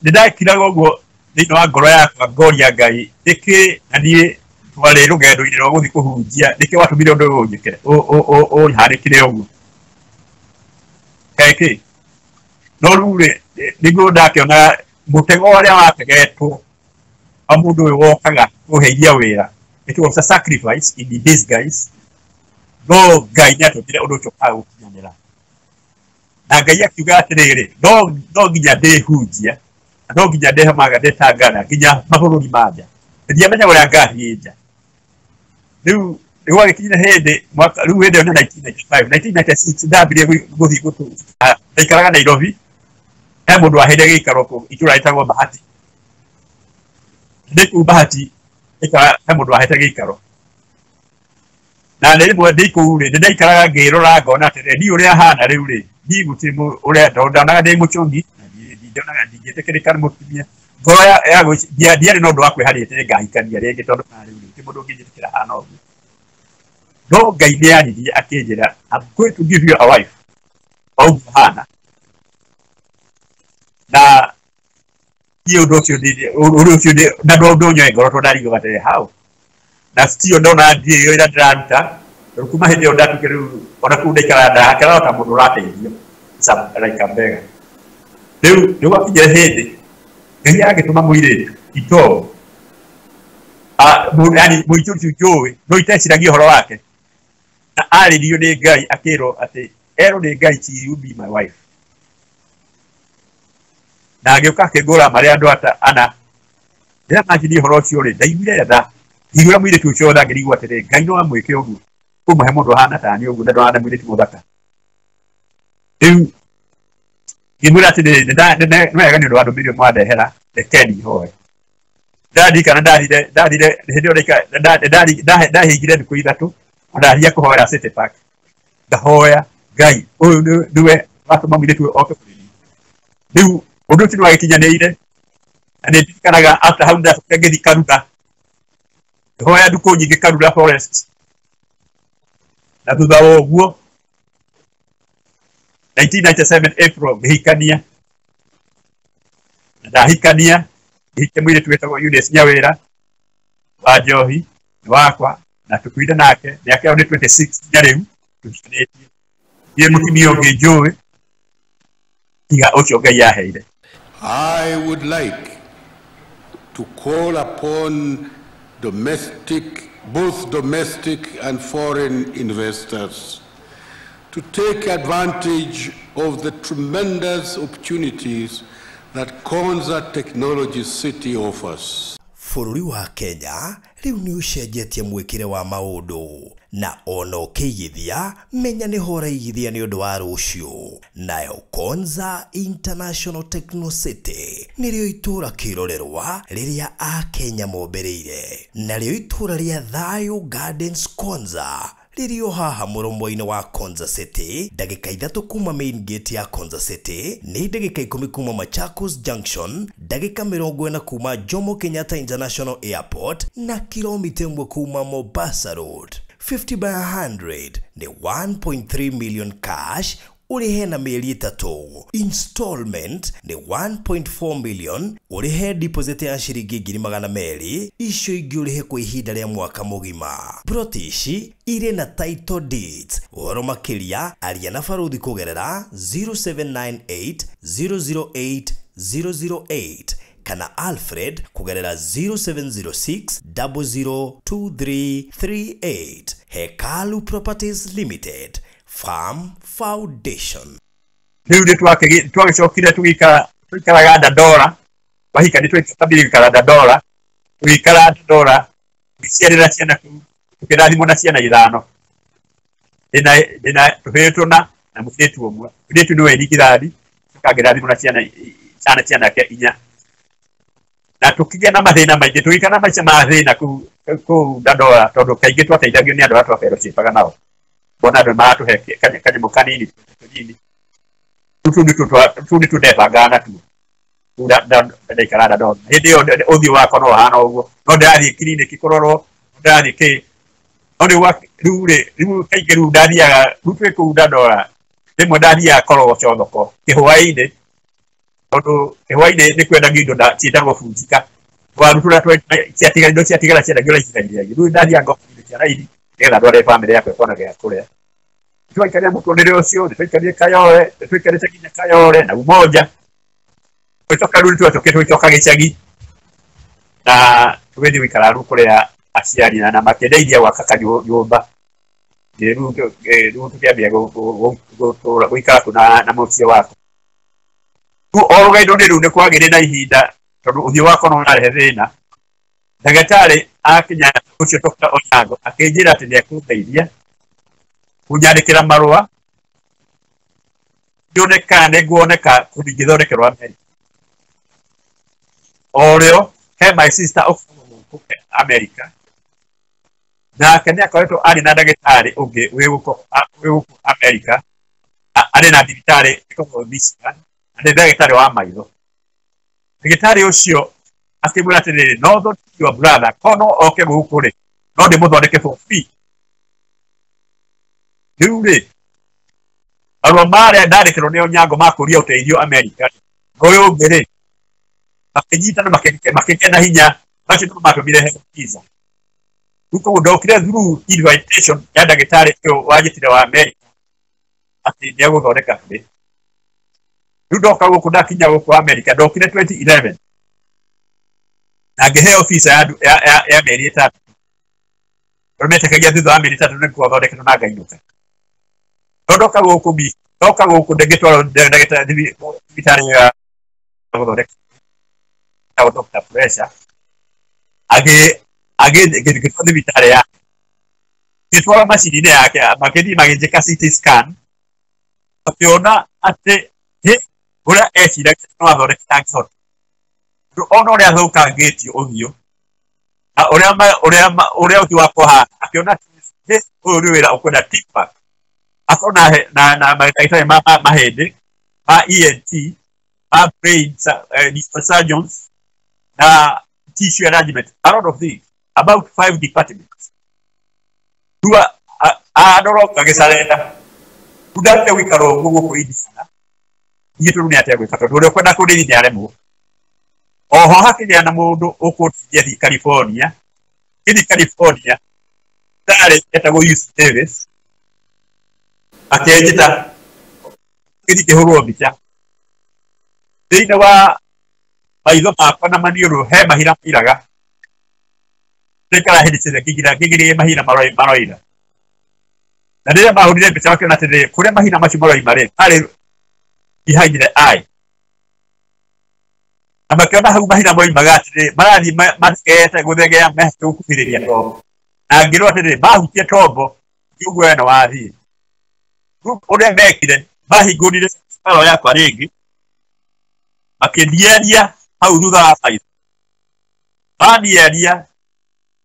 nĩ ndakiraga ũguo thĩinĩ wa ngoro yakwa ngoria Ngai nĩkĩ na niĩ twarĩ rũgendo-inĩ rwa gũthiĩ kũhunjia, nĩkĩ watũmire ũndũ ũyũ ũnjĩke ũhanĩkire ũguo kaĩ kĩ. No rĩu rĩ nĩguo ndakĩona mũtego ũrĩa wategetwo wa mũndũ ũyũ wokaga kũheithia wĩra, it was a sacrifice in the disguise, no Ngai nĩ atũmire ũndũ ũcio ũkaga gũkinyanĩra. Na Ngai akiuga atĩrĩrĩ, no nginya ndĩhunjia, no nginya ndehamaga ndetangana nginya mabũrũri ma nja, ndiamenya ũrĩa ngathiĩ nja. Rĩu gwagĩkinya hĩndĩ mwaka rĩu hĩndĩ ĩyo nĩ 1995 1996 ndambirie gũthiĩ gũtũ ndaikaraga Nairobi, he mũndũ waheire gĩikaro kũu itũũra rĩtagwo Bahati. Ndĩ kũu Bahati he mũndũ wahete gĩikaro, na nĩ rĩmwe ndĩ kũu rĩ nĩ ndaikaraga ngĩrora ngona atĩrĩ niĩ ũrĩa hana rĩu rĩ niĩ gũtirĩ ũrĩa ndonaga ndĩ mũchongi, ndonaga ndingĩtĩkĩrĩka nĩ mũtumia. Ngoro ya ndiarĩ na ũndũ wa kwĩharĩria atĩ nĩngahikania rĩngĩ tondũ rĩu rĩ gũtirĩ mũndũ ũngĩnjĩtĩkĩra hana ũguo. No Ngai nĩ aririe akĩnjĩra I'm going to give you a wife o ũguo hana. Na niĩ ũndũ ũcio ũndũ ũcio na ndũnyoe ngoro tondũ ndarigwo atĩrĩ hau. Na still ndona ndiĩ wĩra ndĩraruta, tondũ kuma hĩndĩ ĩyo ndatuĩkire rĩu ona kũu ndaikaraga ndahakĩra ta mũndũ ũrateithio like a beggar. Rĩu nĩ gwakinyire hĩndĩ Ngai agĩtũma mũirĩtu itoo, yani mũirĩtu ũcio njũĩ no iteciragia ũhoro wake, na arĩrio nĩ Ngai akĩrwo atĩ erwo nĩ Ngai she will be my wife. Na agĩũka akĩngũra marĩa andũ ana. Rĩrĩa manjirie ũhoro ũcio rĩ ndaiguire tha, ngĩiguĩra mũirĩtu ũcio tha, ngĩrigwo atĩrĩ Ngai no amwĩke ũguo kũmũhe mũndũ ũhana ta niĩ ũguo na ndũhana mũirĩtu mũthaka. Rĩu ngĩmwĩra atĩrĩrĩ nĩ wega nĩ ũndũ wa ndũmĩrĩri mwandehera, reke ndihoe. Ndarikana ndathire hĩndĩ ĩyo ndahingire thikũ ithatũ na ndathire kũhoera City Park. Ngahoya Ngai ũyũ nĩwe watũma mũirĩtu ũyũ oke kũrĩ niĩ. Rĩu ũndũ ũcio nĩwagĩkinyanĩire na nĩ ndirikanaga after hau ndacokire ngĩthiĩ Karura, ngĩhoya ndukũ nyingĩ Karura Forest, na thutha wa ũguo 1997 April ngĩhikania, na ndahikania ngĩhikia mũirĩtu wĩtagwo Eunice Nyawĩra wa Njohi nĩ wakwa, na tũkuire nake mĩaka ĩyo nĩ 26 nginya rĩu tũhikanĩtie. Ndirĩ mũtumia ũngĩ njũĩ, Tiga ũcio Ngai aheire. I would like to call upon both domestic and foreign investors to take advantage of the tremendous opportunities that Konza Technology City offers. Bũrũri wa Kenya rĩu nĩ ũcenjetie mwĩkĩre wa maũndũ na ona ũkĩigithia menya nĩ horaigithia nĩ ũndũ wa rũciũ. Nayo Konza International Techno City nĩrĩo itũũra kĩrorerwa rĩrĩa Akenya mombĩrĩire, narĩo itũũra rĩa Thayo Gardens Konza rĩrĩo haha mũromo-inĩ wa Konza City, ndagĩka 3 kuma main gate ya Konza City, nĩ ndagĩka 10 kuma Machakos Junction, ndagĩka 40 kuma Jomo Kenyatta International Airport na kilomita 1 kuma Mombasa Road. 50 by 100 ni 1.3 million cash ũrĩhe na mĩeri 3. Installment ni 1.4 million ũrĩhe deposit ya ciringi 200,000, icio ingĩ ũrĩhe kwa ihinda rĩa mwaka mũgima. Plot ici irĩ na title deeds. Ũhoro makĩria aria na baruthi kũgerera 0798 008 008 kana Alfred kũgerera 0706 002338. Hekalu Properties Limited, Farm Foundation. Rĩu nĩ twagĩcokire tũgĩikaraga Dandora, wahika nĩ twambire gũikara Dandora, tũgĩikara Dandora, tũgĩciarĩra ciana kũu, tũkĩrathimwo na ciana 5. Ndĩna tũhĩĩ tũna na mũirĩtu ũmwe. Mũirĩtu nĩwe irigithathi, tũkangĩrathimwo na ciana cianake 4. Na tũkĩgĩa na mathĩna maingĩ, tũgĩikara na maica ma thĩna kũu Dandora, tondũ kaingĩ twateithagio nĩ andũ arĩa twaferocipaga nao. Bona andũ maratũhe kanyamũ kanini tũnini. Tũtũ nĩ tũndebangaga natuo. Ndaikara Dandora. Hĩndĩ ĩyo ũthiũ wakwa no ũhana ũguo. No ndĩrathiĩ kiriniki kũrorwo, no ndĩrathiĩ kĩ. No rĩu rĩu kaingĩ rĩu ndathiaga, rĩu twĩ kũu Dandora, rĩmwe ndathiaga Korogocho thoko kĩhwaĩ-inĩ, tondũ kĩhwaĩ-inĩ nĩ kwendagio indo ciĩtagwo bunjika. Waru tũrĩa ciatigara, indo ciatigara ciendagio raithi raithi. Rĩu ndathiaga ngoka indo cia raithi nĩgetha ndware bamĩrĩ yakwa ĩkona gĩa kũrĩa. Twaikarire mũtũrĩre ũcio, nĩtwaikarire Kayole, nĩtwaikarĩte nginya Kayole na Umoja. Tũgĩcoka rĩu nĩtwacokire tũgĩcoka gĩcagi na tũgĩthiĩ gũikara rĩu kũrĩa aciari na makĩndeithia gwaka kanyũmba. Rĩu tũkĩambia gũikara kũu na mũciĩ wakwa. Rĩu o rũgendo rĩu nĩ kwagĩire na ihinda tondũ ũthiũ wakwa no ũrarehe thĩna. Ndagĩtarĩ akinya ũcio Dr. Onyango akĩnjĩra atĩ nĩekũndeithia kũnyandĩkĩra marũa nyone kana nĩnguoneka kũndũ ingĩthondekerwo Amerika. O rĩo he my sister ũkoragwo gũkũ Amerika, nake nĩakoretwo arĩ na ndagĩtarĩ ũngĩ wĩ gũkũ Amerika, arĩ na thibitarĩ ĩkoragwo Michigan, na nĩ ndagĩtarĩ wa maitho. Ndagĩtarĩ ũcio akĩmwĩra atĩrĩrĩ, no thondeke your brother, ko no oke gũkũ rĩ, no ndĩmũthondeke for free. Rĩu rĩ, marũa marĩa ndandĩkĩrwo nĩ Onyango ma kũũria ũteithio Amerika, ũyũ ũngĩ rĩ, makĩnyitana makĩgĩa na hinya, macio nĩmo matũmire heo visa. Rĩu koguo ndokire through invitation ya ndagĩtarĩ ũyũ wanjĩtire wa Amerika atĩ nĩegũthondeka free. Rĩu ndoka gũkũ, ndakinya gũkũ Amerika, ndokire 2011 na ngĩheo visa ya mĩeri 3. Tondũ metĩkagia thutha wa mĩeri 3 nĩkuo thondeketwo na ngainũka. No ndoka gũkũ, ndoka gũkũ ndĩngĩtwarwo ndagĩtarĩ thibitarĩ ya gũthondeka Dr. Pressure, agĩtwarwo thibitarĩ yake, ngĩtwarwo macini-inĩ yake, makĩthiĩ magĩnjĩka CT scan, makĩona atĩ ũrĩa eciragia no athondeke ndangĩhota. Ona ũrĩa athũkangĩtio ũthiũ na ũrĩa ũthiũ wakwa ũhana, akĩona atĩ ũyũ nĩ wĩra ũkwenda teamwork. Akona na mandagĩtarĩ ma mahĩndĩ, ma ENT, ma brain surgeons, na tissue management, a lot of things, about 5 departments. Rĩu andorwo agĩcarenda. Rĩu ndarute gũikara ũguo gũkũ Indiana, niĩ tondũ nĩ atĩa gwĩka, tondũ ũrĩa ũkwenda kũndeithia nĩaremwo. Oho hakĩgĩa na mũndũ ũkũndeithia thiĩ California, ngĩthiĩ California, ndarĩ etagwo UC Davis, akĩnjĩta ngĩthiĩ ngĩhũrwo mbica. Thĩinĩ wa maitho makwa na maniũrũ he mahira mairaga. Ndĩkara hĩndĩ ciothe ngĩgiria mahira maroira. Na rĩrĩa mahũrire mbica makĩona atĩrĩrĩ, kũrĩa mahira macio maroima rĩ, harĩ behind the eye. Na makĩona hau mahira moimaga atĩrĩrĩ, marathiĩ mathegete gũthegea mehete tombo. Na ngĩrwo atĩrĩrĩ, mahutia tombo, ũguo we nĩ wathiĩ. Rĩu ũrĩa mekire, mahingũrire ngoro yakwa rĩngĩ, makĩndieria hau thutha wa maitho. Mandieria,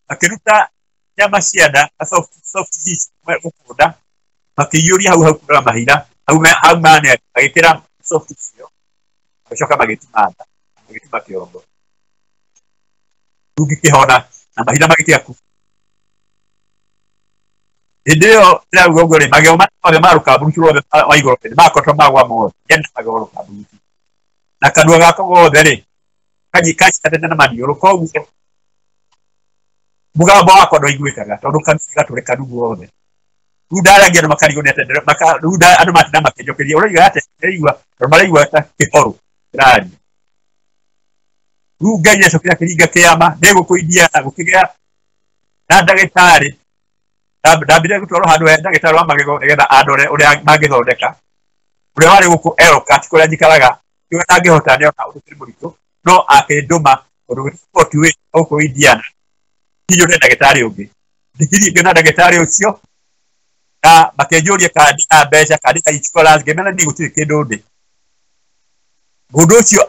makĩruta nyama cia nda, soft tissue gũkũ nda, makĩiyũria hau hau kũrora mahira, hau mane magĩkĩra soft tissue, magĩcoka magĩtuma nda, magĩtuma kĩongo. Rĩu ngĩkĩhona na mahira magĩtiga ku. Hĩndĩ ĩyo ndĩrauga ũguo rĩ, magego mothe ma rũkambucu ruothe wa igũrũ nĩ makoretwo magwa mothe, ndiarĩ na magego rũkambucu. Na kanua gakwa gothe rĩ, kanyitanĩte na maniũrũ, koguo mũgambo wakwa ndwaiguĩkaga tondũ kanua gatũrĩkanu guothe. Rĩu ndaragia andũ makarigwo nĩ atĩa, rĩu andũ matinda makĩnjokeria, ũroiga atĩa? Ndĩraigua, tondũ maraigua ta kĩhorũ kĩraria. Rĩu Ngai nĩacokire akĩringa kĩama, ndĩ gũkũ Indiana gũkĩgĩa na ndagĩtarĩ. Ndambire gũtwarwo handũ he ndagĩtarĩ wa magego nĩgetha andore ũrĩa mangĩthondeka. Ũrĩa warĩ gũkũ Elkhart kũrĩa njikaraga, tiwe ndangĩhota nĩona ũndũ ũrĩ mũritũ, no akĩndũma tondũ Fort Wayne gũkũ Indiana. Njũre ndagĩtarĩ ũngĩ. Ndĩkĩthiĩ ngĩona ndagĩtarĩ ũcio, na makĩnjũria kana ndĩna mbeca, kana ndĩna insurance, ngĩmera niĩ gũtirĩ kĩndũ ndĩ. Mũndũ ũcio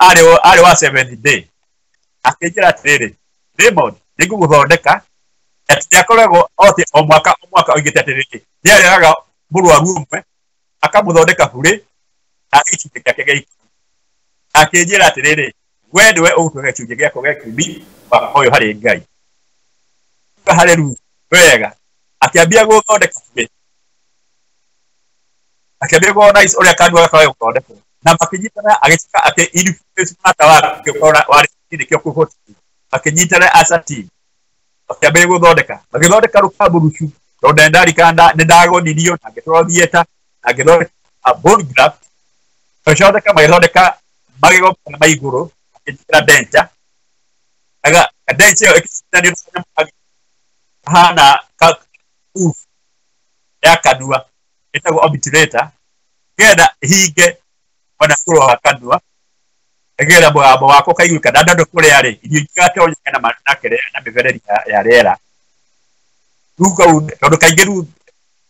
arĩ wa seventh day. Akĩnjĩra atĩrĩrĩ, Raymond, nĩngũgũthondeka. Atĩ nĩakoragwo ote o mwaka o mwaka oigĩte atĩrĩrĩ, nĩarehaga mũrwaru ũmwe, akamũthondeka burĩ, na gĩcunjĩ gĩake gĩa ikũmi. Akĩnjĩra atĩrĩrĩ, we nĩwe ũgũtuĩka gĩcunjĩ gĩakwa gĩa ikũmi mwaka ũyũ harĩ Ngai. Haleluya, wega. Akĩambia gũthondeka burĩ. Akĩambia kuona ũrĩa kanua gakwa gũthondekwo. Na makĩnyitana, agĩcoka akĩ influence mata wake, ũkĩona warĩ nĩkĩo kũhoti. Makĩnyitana as a team. Makĩambia gũthondeka. Magĩthondeka rũkamburucu, tondũ ndarikana nĩndagonirio, na ngĩtwarwo theatre, na ngĩthondeka a bone graft. Magĩcoka magĩthondeka magego ma igũrũ, makĩnjĩkĩra denture. Aga denture ĩyo ĩkĩcindanio na kanyamũ kahana ka roof ya kanua, ĩtagwo obturator, nĩgetha hinge ona igũrũ wa kanua, nĩgetha mũgambo wakwa ũkaiguĩka. Na ndandũ kũrĩa rĩ, irio igatonyeka na kĩrĩa na mĩberethi ya rĩera. Rĩu kau, tondũ kaingĩ rĩu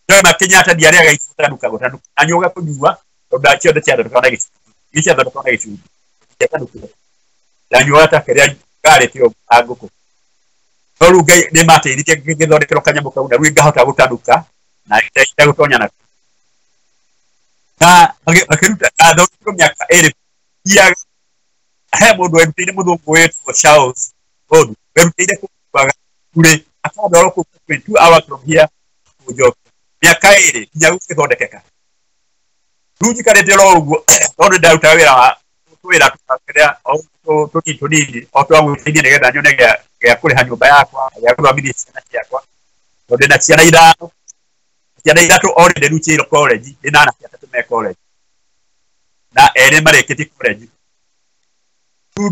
ndona Kenyatta ndiarĩaga gũtanuka gũtanuka, na nyũga kũnyua, tondũ ciothe ciathondekaga na gĩcunjĩ, irio ciathondekaga na gĩcunjĩ, ciatanukire. Ndanyuaga ta kĩrĩa ngarĩte ũguo ta ngũkũ. No rĩu Ngai nĩmateithirie ngĩthondekerwo kanyamũ kau, na rĩu ngahota gũtanuka na itegũtonya nako. Na makĩruta, ndathondekirwo mĩaka ĩrĩ thiaga. He mũndũ werutĩire mũthũngũ wĩtwo Charles Godu, werutĩire kũruaga burĩ, akandwara kũu 2 hours from here kũnjokia. Mĩaka ĩrĩ nginya gũgĩthondekeka. Rĩu njikarĩte oro ũguo, tondũ ndarutaga wĩra wa twĩra tũkĩrĩa o tũnini tũnini, o twa gwĩteithia nĩgetha nyone gĩa kũrĩha nyũmba yakwa, gĩa gũthomithia ciana ciakwa. Tondũ ndĩna ciana ithano, ciana ithatũ already rĩu ciĩ college, ndĩna anake atatũ me college. Na erĩ marĩkĩtie college. Rĩu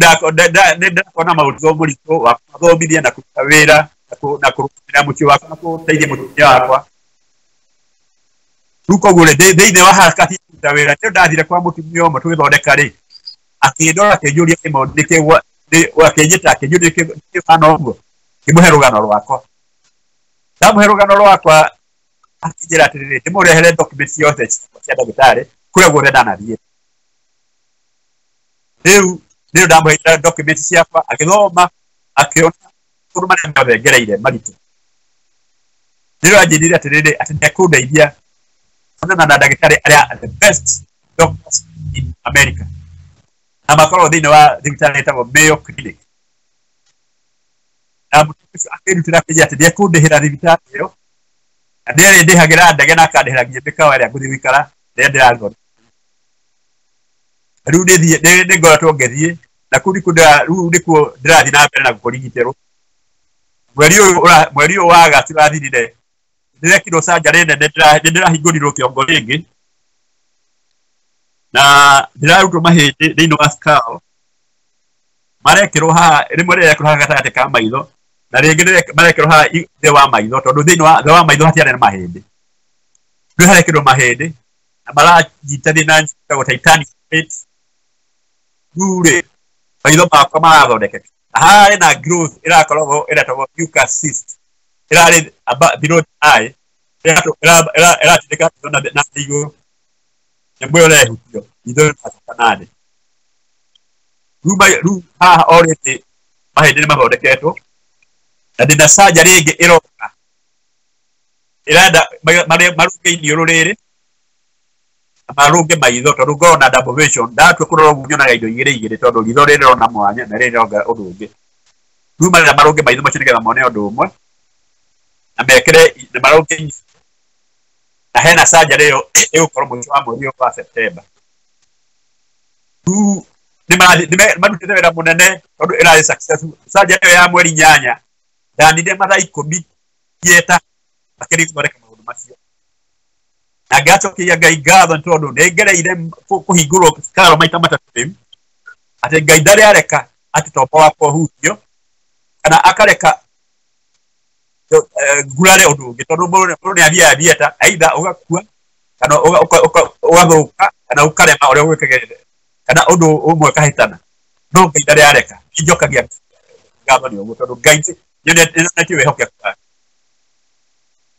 nĩndakona maũndũ mũritũ wa kũmathomithia na kũruta wĩra, na kũrũgamĩrĩra mũciĩ wakwa na kũteithia mũtumia wakwa. Rĩu koguo rĩ, thĩinĩ wa harakati ya kũruta wĩra, nĩyo ndathire kwa mũtumia ũmwe tũgĩthondeka rĩ, akĩndora akĩnjũria nĩkĩ akĩnjĩta akĩnjũria nĩkĩ ũhana ũguo. Ngĩmũhe rũgano rwakwa. Ndamũhe rũgano rwakwa, akĩnjĩra atĩrĩrĩ, ndĩmũrehere documents ciothe cia ndagĩtarĩ kũrĩa guothe ndanathiĩ. Rĩu nĩrĩo ndamũheire documents ciakwa, agĩthoma, akĩona maũndũ marĩa mothe ngereire maritũ. Nĩrĩo anjĩrire atĩrĩrĩ, atĩ nĩekũndeithia kuonana na ndagĩtarĩ arĩa the best doctors in America. Na makoragwo thĩinĩ wa thibitarĩ ĩtagwo Mayo Clinic. Na mũtumia ũcio akĩrutĩra akĩnjĩra atĩ nĩekũndĩhĩra thibitarĩ ĩyo, na nĩarĩ ndĩhagĩra ndege na akandĩhĩra nginya mĩkawa ĩrĩa ngũthiĩ gũikara rĩrĩa ndĩrathondeka. Rĩu nĩ ngoretwo ngĩthiĩ, na kũu nĩkuo rĩu nĩkuo ndĩrathiĩ na mbere na kũrigitĩrwo. Mweri ũyũ wa August ũrathirire, ndĩrekirwo surgery nene, nĩndĩrahingũrirwo kĩongo rĩngĩ. Na ndĩrarutwo mahĩndĩ thĩinĩ wa skull marekĩrwo haha, rĩmwe rĩrekĩrwo haha gatagatĩ ka maitho na rĩngĩ marekĩrwo haha thĩ wa maitho, tondũ thĩinĩ wa thĩ wa maitho hatiarĩ na mahĩndĩ. Rĩu harekĩrwo mahĩndĩ na maranyitania na njĩtagwo titanic plates. Rĩu rĩ maitho makwa marathondekeka na harĩ na growth ĩrakoragwo ĩretagwo mucus cyst ĩrarĩ below the eye, ĩratindĩka maitho na igũrũ, nyamũ ĩyo ĩrehutio itho rĩracoka na thĩ. Rĩu haha already mahĩndĩ nĩ mathondeketwo na ndĩna surgery ĩngĩ ĩroka ĩrenda marunge iniũrũ rĩrĩ na marunge maitho, tondũ ngoragwo na double vision. Ndatua kũrora ũguo nyonaga indo igĩrĩ igĩrĩ, tondũ ritho rĩrĩ rĩrona mwanya na rĩrĩ rĩronga ũndũ ũngĩ. Rĩu marenda marunge maitho macio nĩgetha mone ũndũ ũmwe na mekĩre na marunge iniũrũ, na hena surgery ĩyo ĩgũkorwo mũico wa mweri ũyũ wa September. Rĩu marutĩte wĩra mũnene tondũ ĩrarĩ successful. Surgery ĩyo ya mweri 8 ndanire mathaa 10 theatre makĩria gũthondeka maũndũ macio, na ngacokeria Ngai ngatho nĩ tondũ nĩ ngereire kũhingũrwo karo maita matatũ rĩu, atĩ Ngai ndarĩ areka atĩ tombo wakwa ũhutio kana akareka ngurare ũndũ ũngĩ, tondũ mũndũ nĩ athiaga theatre either ũgakua kana ũgathũka kana ũkarema ũrĩa ũgwĩkagĩrĩra kana ũndũ ũmwe ũkahĩtana, no Ngai ndarĩ areka. Njokagia ngatho nĩ ũguo tondũ Ngai nĩonetie wĩhokeku wake.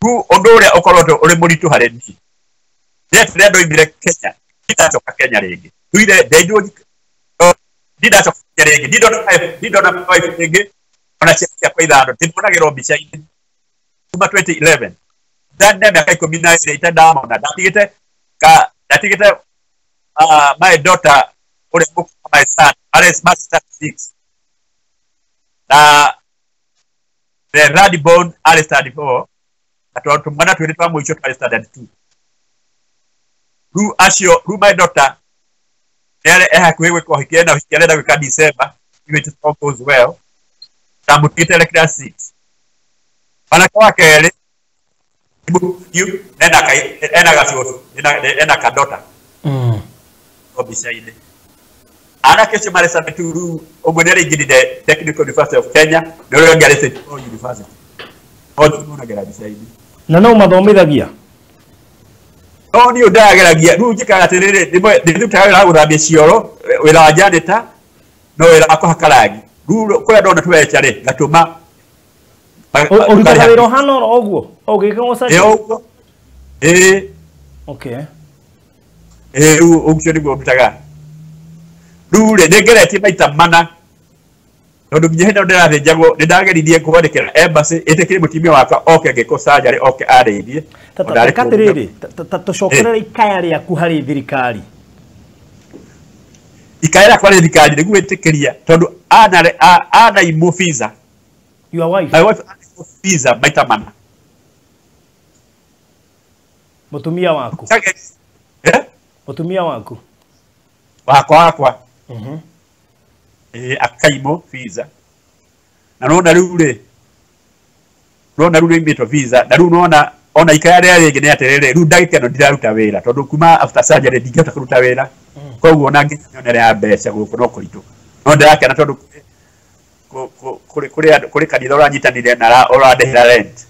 Rĩu ũndũ ũrĩa ũkoretwo ũrĩ mũritũ harĩ niĩ nĩ atĩ rĩrĩa ndoimire Kenya ndindacoka Kenya rĩngĩ, nduire ndenjwo ndindacoka Kenya rĩngĩ, ndindona wife rĩngĩ ona ciana ciakwa 5 ndĩmonagĩrwo mbica-inĩ kuma 2011 ndane mĩaka 12 itandamona. Ndatigĩte my daughter ũrĩa mũkũrũ, my son arĩ standard 6 na the third born arĩ standard 4 na tũmwana twĩrĩ twa mũico twarĩ standard 2. Rĩu acio rĩu my daughter nĩ e hakuhĩ gwĩka ũhiki, ena ũhiki arenda gwĩka December if it all goes well, ndamũtigĩte arĩ class 6. Mwanake wa kerĩ ena gacũcũ, ena kadota o mbica-inĩ. Anake acio marĩ standard 2 rĩu ũmwe nĩ araingĩrire Technical University of Kenya na ũrĩa ũngĩ arĩ St. Paul University, othe monagĩra mbica-inĩ. Na no mathomithagia? No niĩ ndageragia rĩu njĩkaga atĩrĩrĩ, rĩmwe ndĩrutaga wĩra wa gũthambia cioro, wĩra wa janitor na wĩra wa kũhaka rangi. Rĩu kũrĩa ndona tũbeca rĩ ngatũma. Ũrutaga wĩra ũhana oro ũguo ũgĩka surgery? Ĩ ũguo ĩĩ. Okay. Ĩĩ rĩu ũcio nĩguo ndutaga. Rĩu rĩ nĩ ngeretie maita mana, tondũ nginya hĩndĩ ĩyo ndĩrathĩnjagwo nĩ ndageririe kwandĩkĩra embassy ĩtĩkĩre mũtumia wakwa oke ngĩkwo surgery oke arĩithie. Reka atĩrĩrĩ, tũcokerere ikaya rĩaku harĩ thirikari. Ikaya rĩakwa harĩ thirikari nĩguo ĩtĩkĩria, tondũ anaimwo visa. Your wife? My wife anaimwo visa maita mana. Mũtumia waku? Mũtumia waku? Wakwa. Akaimwo visa. Na nona rĩu rĩ, nona rĩu nĩimĩtwo visa, na rĩu nona ona ikaya rĩrĩa rĩngĩ nĩ atĩrĩrĩ, rĩu ndagĩka ĩno ndiraruta wĩra tondũ kuma after surgery ndingĩhota kũruta wĩra, koguo ona ngĩnyonere ya mbeca gũkũ no kũritũ. No ndĩrakena tondũ kũrĩ kanitha ũranyitanĩire na ũrandĩhĩra rent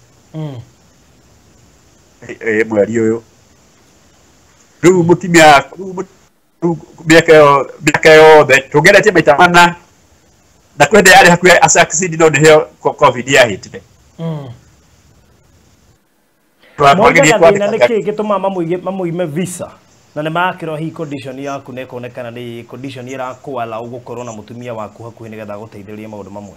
mweri ũyũ. Rĩu mũtumia rĩu mĩaka yothe tũgeretie maita mana na kwende yarĩ hakuhĩ a succeed, no nĩheo COVID yahĩtire. Moigaga thĩna nĩ kĩĩ gĩtũmaga mamũime visa na nĩ marakĩrwo hihi condition yaku nĩ ĩkonekana nĩ condition ĩrakwala ũgũkorwo na mũtumia waku hakuhĩ nĩgetha agũteithĩrĩrie maũndũ mamwe?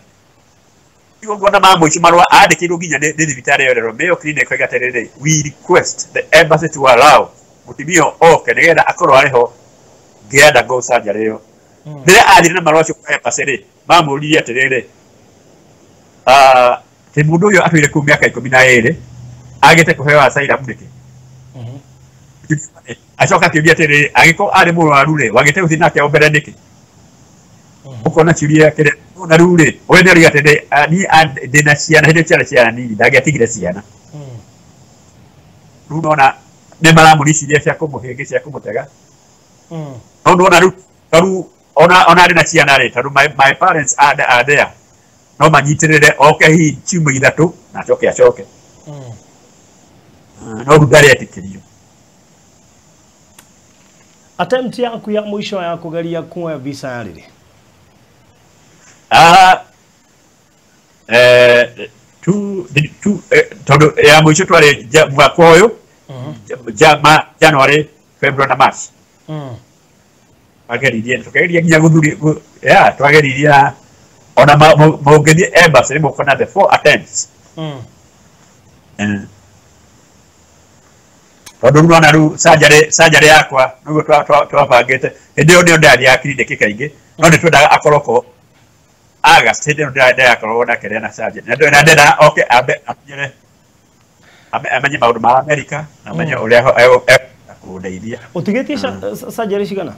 Igongona ma mũico marũa andĩkĩirwo nginya nĩ thibitarĩ ĩyo Mayo Clinic oiga atĩrĩrĩ, we request the embassy to allow mũtumia oke nĩgetha akorwo arĩ ho ngĩenda go surgery ĩyo. Rĩrĩa athire na marũa macio kwa embassy rĩ, mamũririe atĩrĩrĩ, atĩ mũndũ ũyũ atũire kũu mĩaka 12 agĩte kũheo asylum nĩkĩ? Acoka akĩũria atĩrĩrĩ, angĩkorwo arĩ mũrwaru rĩ, wagĩte gũthiĩ nake o mbere nĩkĩ? Ũkona ciũria kĩrĩa na rĩu rĩ, we nĩ arauga atĩrĩrĩ, niĩ ndĩna ciana, hĩndĩ ĩyo ciarĩ ciana nini, ndangĩatigire ciana. Rĩu nona nĩ maramũriciria cia kũmũhĩngĩ cia kũmũtega. No ndona rĩu tarĩu ona arĩ na ciana rĩ, tondũ my parents are there, no manyitĩrĩre oke hihi ciumia 3 na acoke acoke. No rĩu ndaretĩkĩrio. Attempt yaku ya mũico ya kũgeria kuoya visa yarĩ rĩ? Tondũ ya mũico twarĩ mwaka ũyũ, January, February na March. Twageririe tũkageria nginya gũthuri ya twageririe ona mũngĩthiĩ embassy nĩ mũkuona the 4 attempts. Tondũ rĩu nona rĩu surgery yakwa nĩguo twabangĩte hĩndĩ ĩyo nĩyo ndĩrathiaga kiriniki kaingĩ, no nĩ twendaga akorwo ko August hĩndĩ ĩyo ndĩrakorwo na kĩrĩa na surgery, na ndendaga oke ambe amenyere amenye maũndũ ma America na amenye ũrĩa ekũndeithia. Ũtigĩtie surgery cigana?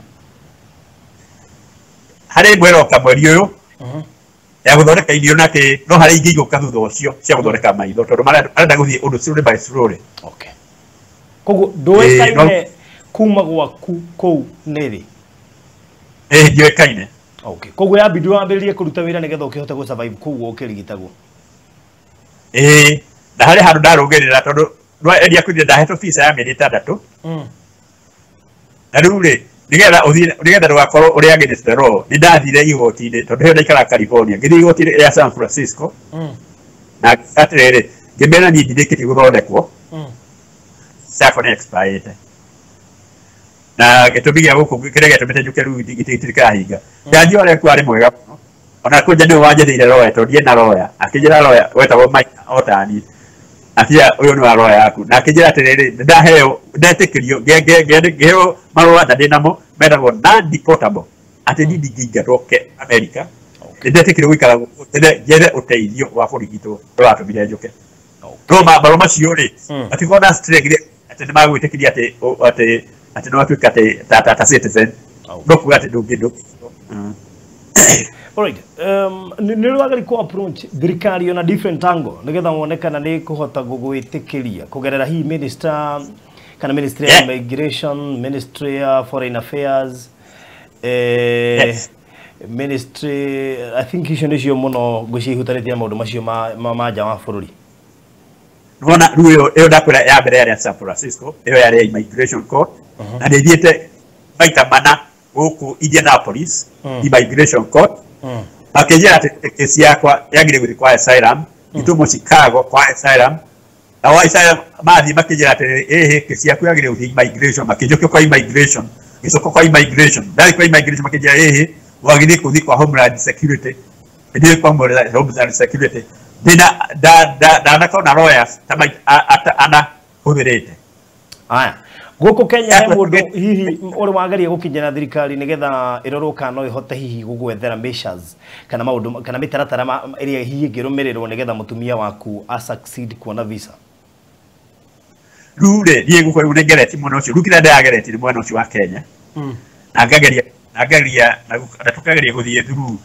Harĩ ĩmwe ĩroka mweri ũyũ ya gũthondeka irio na kĩ, no harĩ ingĩ igũka thutha ũcio cia gũthondeka maitho, tondũ marenda gũthiĩ ũndũ slowly by slowly. Okay. Koguo ndũĩkaine kuma gwaku kũu nĩ rĩ? Ĩĩ, ndiũĩkaine. Okay. Koguo yambindwo wambĩrĩrie kũruta wĩra nĩgetha ũkĩhote gũ survive kũu ũkĩrigitagwo. Ĩĩ, na harĩ handũ ndarũgĩrĩra tondũ endia kwithia ndahetwo visa ya mĩeri 6. Na rĩu rĩ, nĩgetha ũthiĩ nĩgetha ndũgakorwo ũrĩ against the law, nĩ ndathire igoti-inĩ tondũ hĩyo ndaikaraga California, ngĩthiĩ igoti-inĩ rĩa San Francisco na atĩrĩrĩ, ngĩmera niĩ ndirĩkĩtie gũthondekwo, yakwa nĩ expirĩte, na gĩtũmi gĩa gũkũ kĩrĩa gĩatũmĩte njũke rĩu gĩtirĩ kĩrahinga. Jaji ũrĩa kuo arĩ mwega mũno, ona kwanja nĩwe wanjetheire lawyer tondũ ndiĩ na lawyer, akĩnjĩra lawyer wetagwo Mike Otani, akĩnjĩra ũyũ nĩ wa lawyer yaku, na akĩnjĩra atĩrĩrĩ, nĩndaheo ndetĩkĩrio ngĩheo marũa na ndĩ namo metagwo non-deportable, atĩ niĩ ndingĩingatwo America, nĩndetĩkĩrio gũikara gũkũ njethe ũteithio wa kũrigitwo ũrĩa watũmire njũke. No marũa macio rĩ, matikoragwo na strength atĩ nĩ magwĩtĩkĩria atĩ atĩ atĩ no watuĩka atĩ ta citizen, no kuga atĩ ndũngĩ. Alright, nĩ wagĩrĩirwo kũ approach thirikari on a different angle nĩgetha wone kana nĩ kũhota gũgwĩtĩkĩria kũgerera hihi minister kana ministry ya immigration, ministry ya foreign affairs, ministry, I think icio nĩcio mũno ngwĩciria ihutanĩtie na maũndũ macio ma nja wa bũrũri. Nĩwona rĩu ĩyo ndakwĩra ya mbere yarĩ ya San Francisco, ĩyo yarĩ ya immigration court, na nĩ thiĩte maita mana gũkũ Indianapolis immigration court, makĩnjĩra atĩ kesi yakwa yagĩrĩire gũthiĩ kwa asylum, ngĩtũmwo Chicago kwa asylum, na wa asylum mathiĩ makĩnjĩra atĩrĩrĩ, ĩhĩ kesi yaku yagĩrĩire gũthiĩ immigration, makĩnjokia kwa immigration, ngĩcoka kwa immigration, ndathiĩ kwa immigration makĩnjĩra ĩhĩ wagĩrĩire gũthiĩ kwa Homeland Security, ndĩĩ kwa Homeland Security, ndĩna ndanakorwo na lawyers ta ana hũthĩrĩte. Aya, gũkũ Kenya he mũndũ hihi ũrĩ wageria gũkinyĩra thirikari nĩgetha ĩrorwo kana no ĩhote hihi gũgwethera measures kana maũndũ kana mĩtaratara ĩrĩa hihi ĩngĩrũmĩrĩrwo nĩgetha mũtumia waku a succeed kuona visa? Rĩu rĩ, niĩ gũkũ rĩu nĩngeretie mwena ũcio, rĩu kĩrĩa ndĩrageretie nĩ mwena ũcio wa Kenya, na ngageria na tũkageria gũthiĩ through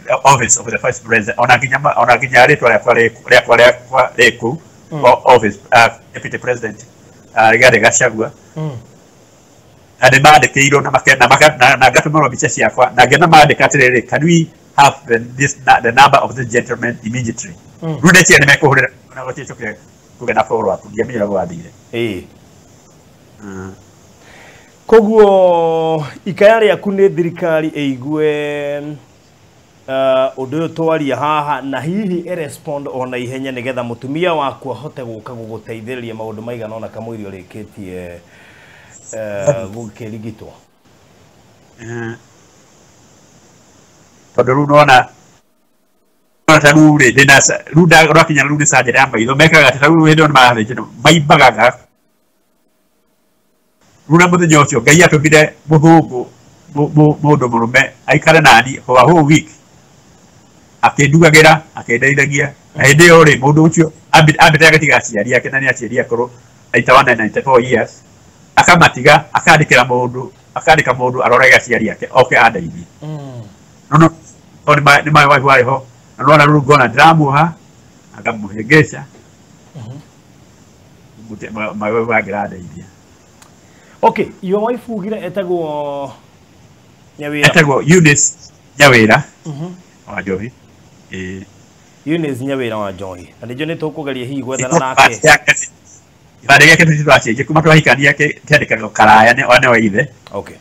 the office of the vice president, ona nginya rĩtwa rĩakwa rĩ kũu office deputy president Rigathi Gachagua, na nĩ mandĩkĩirwo na ngatũmĩrwo mbica ciakwa, na ngĩona mandĩka atĩrĩrĩ, can we have the number of this gentleman immediately? Rĩu ndeciria nĩ mekũhũrĩra na gũtiĩcokire kũgĩa na follow up, ndiamenyire gwathire. Koguo ikaya rĩaku nĩ thirikari ĩigue ũndũ ũyũ twaria haha na hihi ĩrespond ona ihenya nĩgetha mũtumia waku ahote gũka gũgũteithĩrĩria maũndũ maigana ũna kamũira ũrĩkĩtie gũkĩrigitwo. Tondũ rĩu nĩwona ta rĩu rĩ, ndĩna rĩu ndwakinya rĩu nĩ surgery ya maitho, mekaga atĩ ta rĩu hĩndĩ ĩyo nĩmarathĩnjwo, maimbaga rĩu na mũthenya ũcio Ngai atũmire mũthũngũ mũndũ mũrũme aikare nani for a whole week, akĩndugagĩra akĩndeithagia, na hĩndĩ ĩyo rĩ mũndũ ũcio ambĩte agatiga aciari ake, na nĩ aciari akũrũ 81 na 94 years, akamatiga akandĩkĩra mũndũ, akandĩka mũndũ arorage aciari ake oke andeithie. No nĩ my wife warĩ ho, na nĩwona rĩu ngona ndĩramuoha akamũhĩngĩca, my wife angĩrandeithia. Okay, your wife ugire etagwo Nyawira. Etagwo Eunice Nyawira. Wa Njohi. Eunice Nyawira wa Njohi. Na nĩnjũĩ nĩ tũkũgeria hihi gwethana nake. Kĩbandĩ gĩake tũtiracenjia kuma twahikania kĩandĩkagwo Karaya nĩ wa ithe. Okay.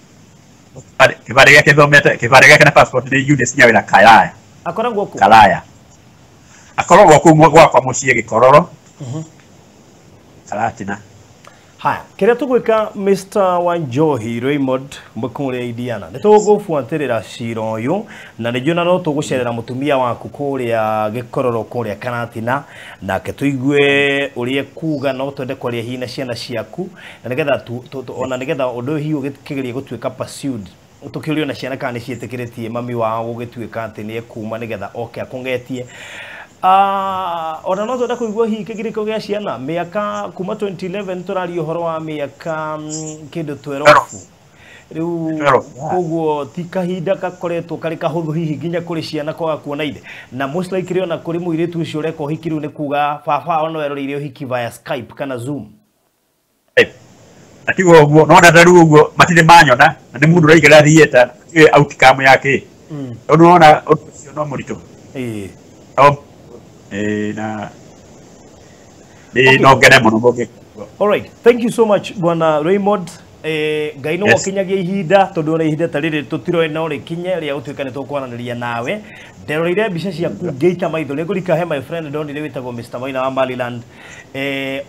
Kĩbandĩ gĩake thomete, kĩbandĩ gĩake na passport nĩ Eunice Nyawira Karaya. Akoragwo kũ? Karaya. Akoragwo kũu gwakwa mũciĩ Gĩkororo. Karatina. Haya, kĩrĩa tũgwĩka Mr. Wanjohi Raymond kũrĩa Indiana, nĩ tũgũbuatĩrĩra cira ũyũ na nĩnjũĩ na no tũgũcerera mũtumia waku kũrĩa Gĩkororo kũrĩa Karatina, nake tũigue ũrĩa ekuga, no twende kwaria hihi na ciana ciaku na nĩgetha ona nĩgetha ũndũ ũyũ hihi ũgĩkĩgeria gũtuĩka pursued, tũkĩũrio na ciana kana nĩ ciĩtĩkĩrĩtie mami wao gũgĩtuĩka atĩ nĩ ekuma nĩgetha oke akũng'etie. Ona no twenda kũigua hihi kĩgirĩko gĩa ciana mĩaka kuma 2011 tũraria ũhoro wa mĩaka kĩndũ 12 rĩu, koguo ti kahinda gakoretwo karĩ kahũthũ hihi nginya kũrĩ ciana kwaga kuona ithe, na most likely ona kũrĩ mũirĩtu ũcio ũreka ũhiki rĩu nĩ kuga baba ona eroreire ũhiki via Skype kana Zoom. Na tiguo ũguo, no ona ta rĩu ũguo matirĩ manyona na nĩ mũndũ ũraikara theatre outcome yake. Tondũ wona ũndũ ũcio no mũritũ. Na no ngene mũno mũngĩ. All right, thank you so much Bwana Raymond. Ngai no wakinyagia ihinda tondu ona ihinda ta rĩrĩ tũtiroĩ no rĩkinye rĩa gũtuĩka nĩ tũkwaranĩria nawe. Nderoreire mbica ciaku ngĩita maitho, nĩ ngũrika he my friend ndonire wĩtagwo Mr. Maina wa Maryland,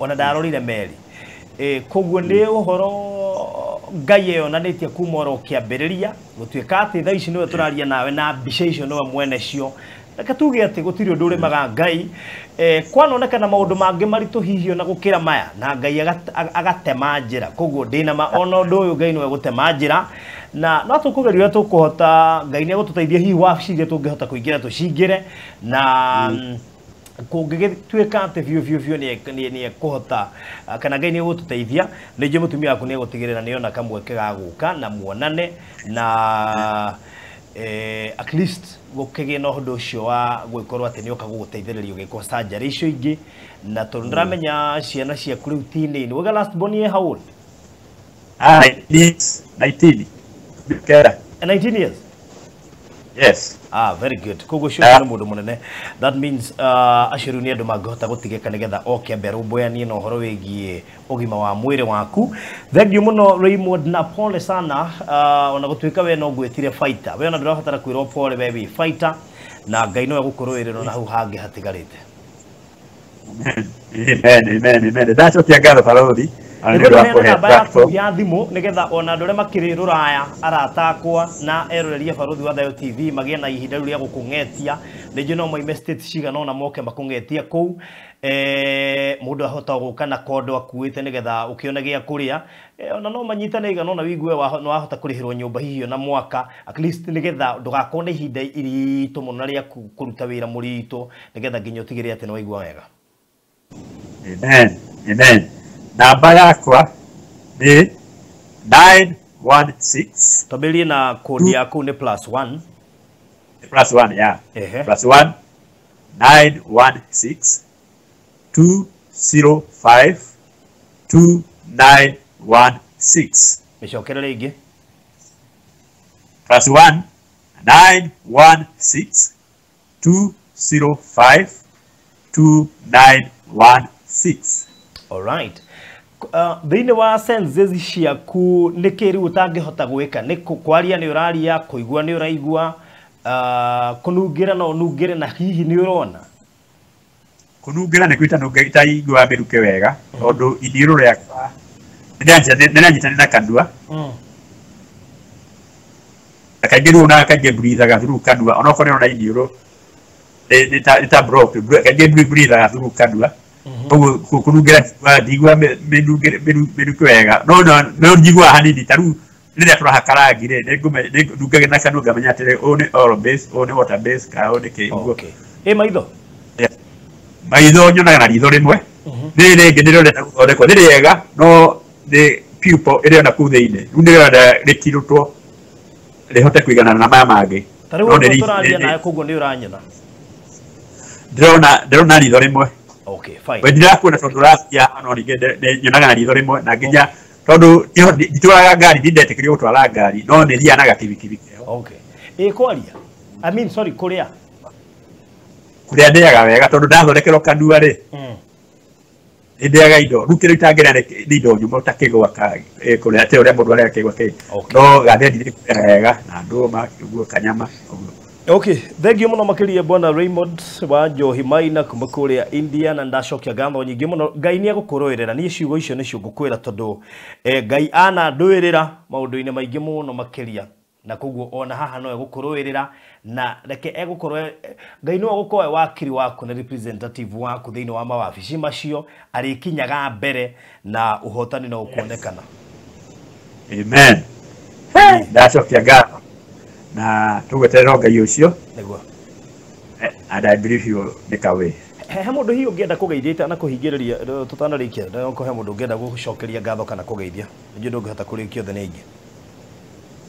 ona ndarorire meri. Koguo nĩ ũhoro Ngai eyonanĩtie kuma oro kĩambĩrĩria gũtuĩka atĩ thaa ici nĩwe tũraria nawe na mbica icio nĩwe mwene cio. Reke tuge atĩ gũtirĩ ũndũ ũremaga Ngai. Kwanonekana maũndũ mangĩ maritũ hihi ona gũkĩra maya na Ngai agatema njĩra, koguo ndĩna ma ona ũndũ ũyũ Ngai nĩwe gũtema njĩra, na no tũkũgeria ũrĩa tũkũhota. Ngai nĩ egũtũteithia hihi wabici iria tũngĩhota kũingĩra tũcingĩre, na kũngĩgĩtuĩka atĩ biũ biũ biũ nĩ ekũhota kana Ngai nĩ egũtũteithia, nĩnjũĩ mũtumia waku nĩ egũtigĩrĩra nĩona kamweke ga gũka na muonane na at least gũkĩgĩe na ũndũ ũcio wa gwĩkorwo atĩ nĩoka gũgũteithĩrĩria ũgĩkwo surgery icio ingĩ, na tondũ ndĩramenya ciana ciaku rĩu ti nini. Wauga last born ye how old? 19. 19 years? Yes. Ah, very good. Koguo ũcio nĩ mũndũ mũnene. That means acio rĩu nĩ andũ mangĩhota gũtigĩka nĩgetha oke ambe arũmbũyanie na ũhoro wĩgiĩ ũgima wa mwĩrĩ waku. Thank you mũno Raymond, na pole sana. Ona gũtuĩka we no ngwĩtire fighter, we ona ndũrabatara kwĩrwo pole, we wĩ fighter na Ngai no egũkũrũĩrĩra na hau hangĩ hatigarĩte. Amen, amen, amen. Ndacokia ngatho Barũthi. Nĩngũheana namba yaku ya thimũ nĩgetha ona andũ arĩa makĩrĩ rũraya, arata akwa na eroreria Barũthi wa Thayo TV magĩe na ihinda rĩu rĩa gũkũng'etia. Nĩnjũĩ no moime states cigana ũna moke makũng'etie kũu. Mũndũ ahota gũka na kondo akuĩte nĩgetha ũkĩone gĩa kũrĩa. Ona no manyitane igana ona wigue nĩ wahota kũrĩhĩrwo nyũmba hihi ona mwaka at least nĩgetha ndũgakorwo na ihinda iritũ mũno rĩa kũruta wĩra mũritũ nĩgetha nginya ũtigĩrĩre atĩ nĩ waigua wega. Amen, amen. Namba yakwa nĩ 916. Twambĩrĩrie na kodi yaku nĩ +1. +1, yeah. +1 916 205 2916. Mĩcokere rĩngĩ. +1 916 205 2916. All right. Thĩinĩ wa senses ciaku nĩ kĩ rĩu ũtangĩhota gwĩka? Nĩ kwaria nĩ ũraria, kũigua nĩ ũraigua, kũnungĩra no ũnungĩre, na hihi nĩ ũrona? Kũnungĩra nĩ kwĩta itaiguaga mĩrukĩ wega, tondũ iniũrũ rĩakwa nĩranyitanĩra na kanua. Na kaingĩ rĩu ona kaingĩ breathaga through kanua, onokorwo nĩ na iniũrũ nĩ ta block, kaingĩ breathaga through kanua. Koguo kũnungĩra ndiguaga mĩrukĩ wega, no no njiguaga hanini. Ta rĩu rĩrĩa tũrahaka rangi rĩ, nĩnungagĩra na kanua ngamenya atĩrĩ ũyũ nĩ oil base, ũyũ nĩ water base, kana ũyũ nĩ kĩ ũguo. Ĩ maitho? Maitho nyonaga na ritho rĩmwe, rĩrĩ rĩngĩ nĩrĩrenda gũthondekwo, nĩ rĩega no nĩ pupil ĩrĩ ona kũu thĩinĩ, rĩu nĩrĩrenda rĩtirũtwo rĩhote kũiganana na maya mangĩ. Ta rĩu ũguo tũraria nawe koguo nĩ ũranyona? Ndĩrona ritho rĩmwe. Okay, fine. We ndirakuona tondũ ũracia no ningĩ nyonaga na ritho rĩmwe, na nginya Tondu nditwaraga ngari, ndindetĩkĩrio gũtwara ngari, no nĩ thiaga na gakibikibi keho. Okay. Ĩ kwaria, I mean, sorry, kũrĩa. Kũrĩa ndĩaga wega tondũ ndathondekerwo kanua rĩ, nĩ ndĩaga indo rĩu kĩrĩa itangĩrĩa nĩ indo nyũmũ ta kĩgwa kũrĩa te ũrĩa mũndũ arĩa kĩgwa kĩ. No gathendi nĩ kũrĩa wega na ndũma ũguo kanyama ũguo. Okay, thank you mũno makĩria bwana Raymond wa Njohi Maina kuma kũrĩa India, na ndacokia ngatho nyingĩ mũno. Ngai nĩ egũkũrũĩrĩra, niĩ ciugo icio nĩcio ngũkwĩra tondũ Ngai anandũĩrĩra maũndũ-inĩ maingĩ mũno makĩria, na koguo ona haha no egũkũrũĩrĩra, na reke egũkorwo Ngai no egũkorwo e wakiri waku na representative waku thĩinĩ wa mawabici macio, arĩkinyaga mbere na ũhotani no ũkuonekana. Amen. Ndacokia ngatho na tũgweterera Ngai ũcio. Nĩguo. And I believe he will make a way. He mũndũ hihi ũngĩenda kũgeithia na kũhingĩrĩria tũtanarĩkia, ndĩrakũhe mũndũ ũngĩenda gũcokeria ngatho kana kũgeithia, nĩnjũĩ ndũngĩhota kũrĩkia othe nĩ aingĩ.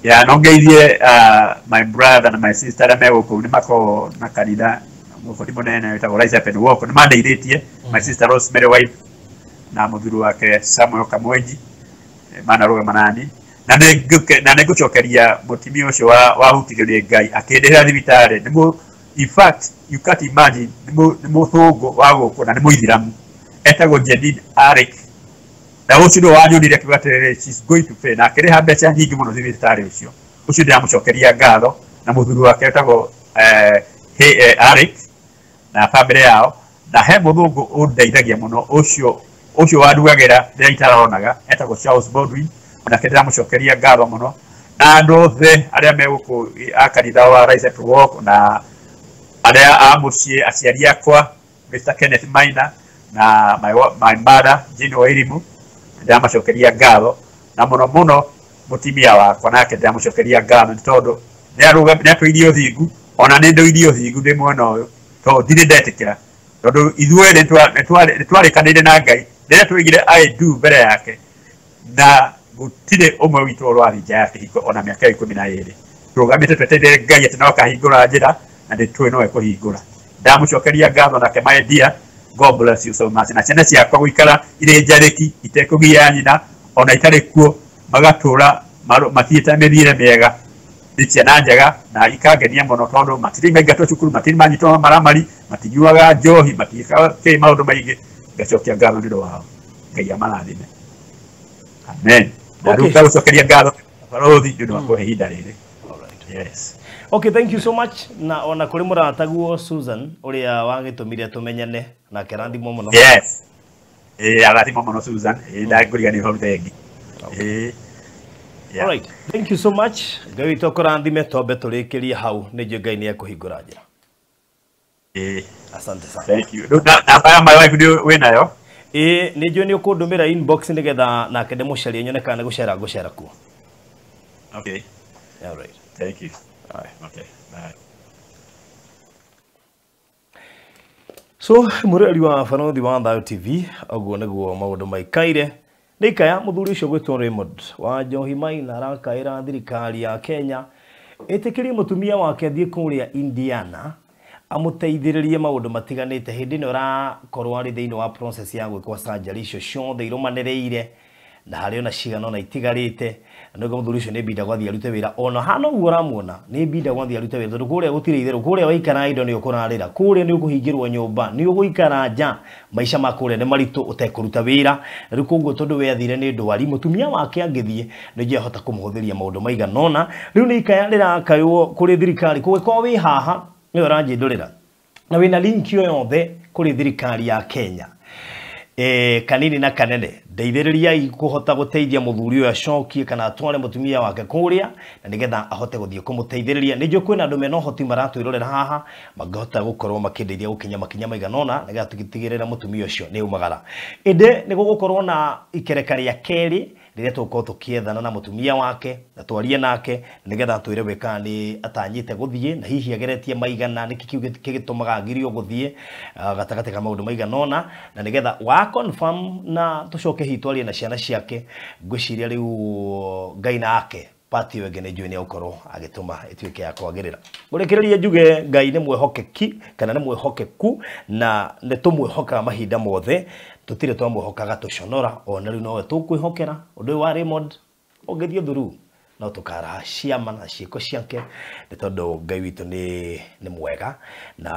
Yeah, no ngeithie my brother na my sister arĩa me gũkũ, nĩ makoragwo na kanitha mũbũri mũnene wĩtagwo Rise Up and Walk, nĩ mandeithĩtie. My sister Rosemary wife na mũthuri wake Samuel Kamwenji manarũgama nani, na nĩ ngũcokeria mũtumia ũcio wahutirio nĩ Ngai akĩndĩhĩra thibitarĩ. Nĩ in fact you can't imagine, nĩ mũthũngũ wa gũkũ na nĩ mũithiramu, etagwo Janine Arik, na ũcio nĩwe wanyonire akiuga atĩrĩrĩ, she's going to pay, na akĩrĩha mbeca nyingĩ mũno thibitarĩ ũcio. Ũcio ndĩramũcokeria ngatho, na mũthuri wake wĩtagwo Arik na bamĩrĩ yao. Na he mũthũngũ ũndeithagia mũno, ũcio wandugagĩra rĩrĩa itaronaga, etagwo Charles Baldwin, onake ndĩramũcokeria ngatho mũno. Na andũ othe arĩa me gũkũ a kanitha wa Rise Up Walk, na arĩa a mũciĩ, aciari akwa Mr. Kenneth Maina na my mother Jane Wairimu, ndĩramacokeria ngatho. Na mũno mũno mũtumia wakwa nake ndĩramũcokeria ngatho, nĩ tondũ nĩatũirie ũthingu, ona nĩ ndũirie ũthingu ndĩ mwena ũyũ, tondũ ndirĩ ndetĩkĩra, tondũ ithuĩ nĩtwarĩkanĩire na Ngai rĩrĩa twoigire I do mbere yake, na gũtirĩ ũmwe witũ ũrathiĩ nja ya kĩhiko ona mĩaka 12. Tũrũgamĩte twetereire Ngai atĩ no akahingũra njĩra, na nĩtũĩ no ekũhingũra. Ndamũcokeria ngatho nake, my dear, God bless you so much. Na ciana ciakwa gũikara irĩ njarĩki itekũgia nyina ona itarĩ kuo, magatũra mathiĩte mĩthiĩre mĩega, nĩ ciana njega na ikangenia mũno, tondũ matirĩ maingatwo cukuru, matirĩ manyitwo maramari, matinyuaga njohi, matiĩkaga kĩ maũndũ maingĩ. Ngacokia ngatho nĩ ũndũ wao. Ngai amarathime. Amen. Na rĩu ngagũcokeria ngatho barũthi nĩ ũndũ wa kũhe ihinda rĩrĩ. Yes. Okay, thank you so much. Na ona kũrĩ mũrataguo Susan ũrĩa wagĩtũmire tũmenyane nake, arathimwo mũno. Yes. Arathimwo mũno Susan. Ndangũriganĩrwo hau, thengi. Yeah. All right. Thank you so much. Ngai witũ akũrathime, twambe tũrĩkĩrie hau, nĩ njũĩ Ngai nĩ ekũhingũra njĩra. Asante sana. Thank you. Rĩu namba ya my wife nĩ wĩnayo? Ĩĩ, nĩ njũĩ nĩ ũkũndũmĩra inbox nĩgetha nake ndĩmũcarie nyone kana nĩ gũcera ngũcera kuo. Okay. All right. Thank you. All right. Okay. Bye. So mũreri wa Barũthi wa Thayo TV, ũguo nĩguo maũndũ maikaire. Nĩ ikaya mũthuri ũcio gwĩtwo Raymond wa Njohi Maina arakaĩra thirikari ya Kenya ĩtĩkĩrie mũtumia wake athiĩ kũrĩa Indiana amũteithĩrĩrie maũndũ matiganĩte hĩndĩ ĩno ũrakorwo arĩ thĩinĩ wa process ya gwĩkwo surgery icio ciothe irũmanĩrĩire, na harĩ ona cigana ona itigarĩte. Na nĩguo mũthuri ũcio nĩ mbinda gwathiĩ arute wĩra, ona hana ũguo ũramuona nĩ mbinda gwathiĩ arute wĩra, tondũ kũrĩa gũtirĩ itherũ, kũrĩa waikara indo nĩ ũkũrarĩra, kũrĩa nĩ ũkũhingĩrwo nyũmba, nĩ ũgũikara nja, maica ma kũrĩa nĩ maritũ ũtekũruta wĩra. Na rĩu koguo tondũ we athire nĩ ndwari, mũtumia wake angĩthiĩ nĩ njũĩ ahota kũmũhũthĩria maũndũ maigana ũna. Rĩu nĩ ikaya rĩrakaywo kũrĩ thirikari, kũngĩkorwo wĩ haha nĩwe ũranjĩndũrĩra na wĩna link ĩyo yothe kũrĩ thirikari ya Kenya, kanini na kanene, ndeithĩrĩriai kũhota gũteithia mũthuri ũyũ acokie kana atware mũtumia wake kũrĩa, na nĩgetha ahote gũthiĩ kũmũteithĩrĩria. Nĩ njũĩ kwĩna andũ mena ũhoti maratwĩrorera haha, mangĩhota gũkorwo makĩndeithia gũkinya makinya maigana ũna, nĩgetha tũtigĩrĩre mũtumia ũcio nĩ aumagara. Ĩndĩ nĩ gũgũkorwo na ikereka rĩa kerĩ rĩrĩa tũgũkorwo tũkĩethana na mũtumia wake na twarie nake, nĩgetha atwĩre we kana nĩ atanyĩte gũthiĩ, na hihi ageretie maigana, nĩkĩ kĩu kĩgĩtũmaga agirio gũthiĩ, gatagatĩ ka maũndũ maigana ũna, na nĩgetha wa confirm na tũcoke hihi twarie na ciana ciake. Ngwĩciria rĩu Ngai nake Pati ĩyo ĩngĩ nĩ njũĩ nĩ egũkorwo agĩtũma ĩtuĩke ya kwagĩrĩra. Ngũrĩkĩrĩria njuge Ngai nĩ mwĩhokeki kana nĩ mwĩhokeku na nĩ tũmwĩhokaga mahinda mothe, tũtirĩ twamwĩhokaga tũconora, ona rĩu nowe tũkwĩhokera. Ũndũ ũyũ wa Raymond ũngĩthiĩ through no tũkaraha ciama na ciĩko ciake, nĩ tondũ Ngai witũ nĩ mwega na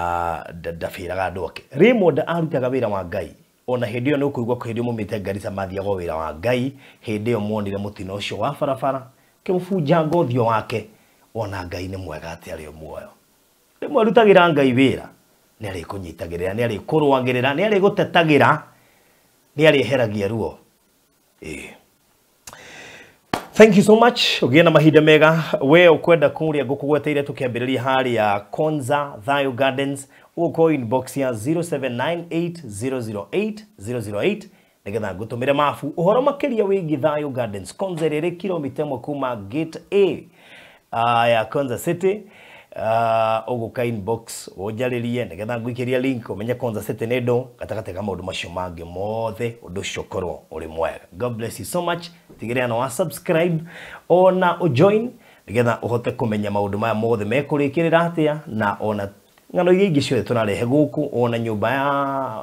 ndabĩraga andũ ake. Raymond arutaga wĩra wa Ngai ona hĩndĩ ĩyo nĩ ũkũigua hĩndĩ ĩyo maumĩte Garissa mathiaga wĩra wa Ngai, hĩndĩ ĩyo monire mũtino ũcio wa barabara kĩmũbunjanga ũthiũ wake, ona Ngai nĩ mwega atĩ arĩ o muoyo. Rĩmwe arutagĩra Ngai wĩra, nĩ arĩkũnyitagĩrĩra, nĩ arĩkũrũagĩrĩra, nĩ arĩgũtetagĩra, nĩ arĩeheragia ruo. Ĩĩ. Thank you so much. Ũgĩe na mahinda mega. We ũkwenda kũrĩa ngũkũgweteire tũkĩambĩrĩria harĩa Konza Thayo Gardens, ũgũkorwo inbox ya 0798008008 nĩgetha ngũtũmĩre mabu ũhoro makĩria wĩgiĩ Thayo Gardens. Konza ĩrĩa ĩrĩ kilomita 1 kuma Gate A ya Konza City. Ũgũka inbox ũnjarĩrie nĩgetha ngũikĩrie link ũmenye Konza City nĩ ndũ gatagatĩ ka maũndũ macio mangĩ mothe, ũndũ ũcio ũkorwo ũrĩ mwega. God bless you so much. Tigĩrĩra no wa subscribe ona ũjoin nĩgetha ũhote kũmenya maũndũ maya mothe mekũrĩkĩrĩra atĩa, na ona ng'ano iria ingĩ ciothe tũrarehe gũkũ, ona nyũmba ya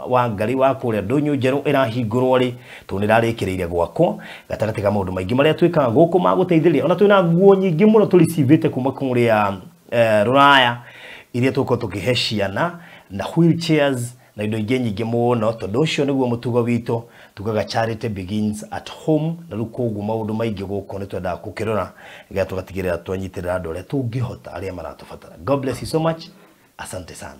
Wangari wa kũrĩa Ndũnyũ Njerũ ĩrahingũrwo rĩ, tondũ nĩ ĩrarĩkĩrĩire gwakwo, gatagatĩ ka maũndũ maingĩ marĩa twĩkaga gũkũ ma gũteithĩrĩria. Ona twĩna nguo nyingĩ mũno tũricivĩte kuma kũrĩa Rũraya iria tũgũkorwo tũkĩhe ciana na wheelchairs na indo ingĩ nyingĩ mũno, tondũ ũcio nĩguo mũtugo witũ, tugaga charity begins at home, na rĩu koguo maũndũ maingĩ gũkũ nĩ twendaga gũkĩrora nĩgetha tũgatigĩrĩra twanyitĩrĩra andũ arĩa tũngĩhota arĩa maratũbatara. God bless you so much. Asante sana.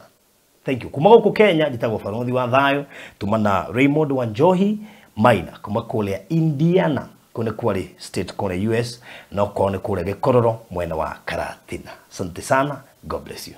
Thank you. Kuma gũkũ Kenya njĩtagwo Barothi wa Thayo, tuma na Raymond Wanjohi Maina kuma kũrĩa Indiana, kũu nĩ kwarĩ state kũrĩa US, no korwo nĩ kũrĩa Gĩkororo mwena wa Karatina. Asante sana. God bless you.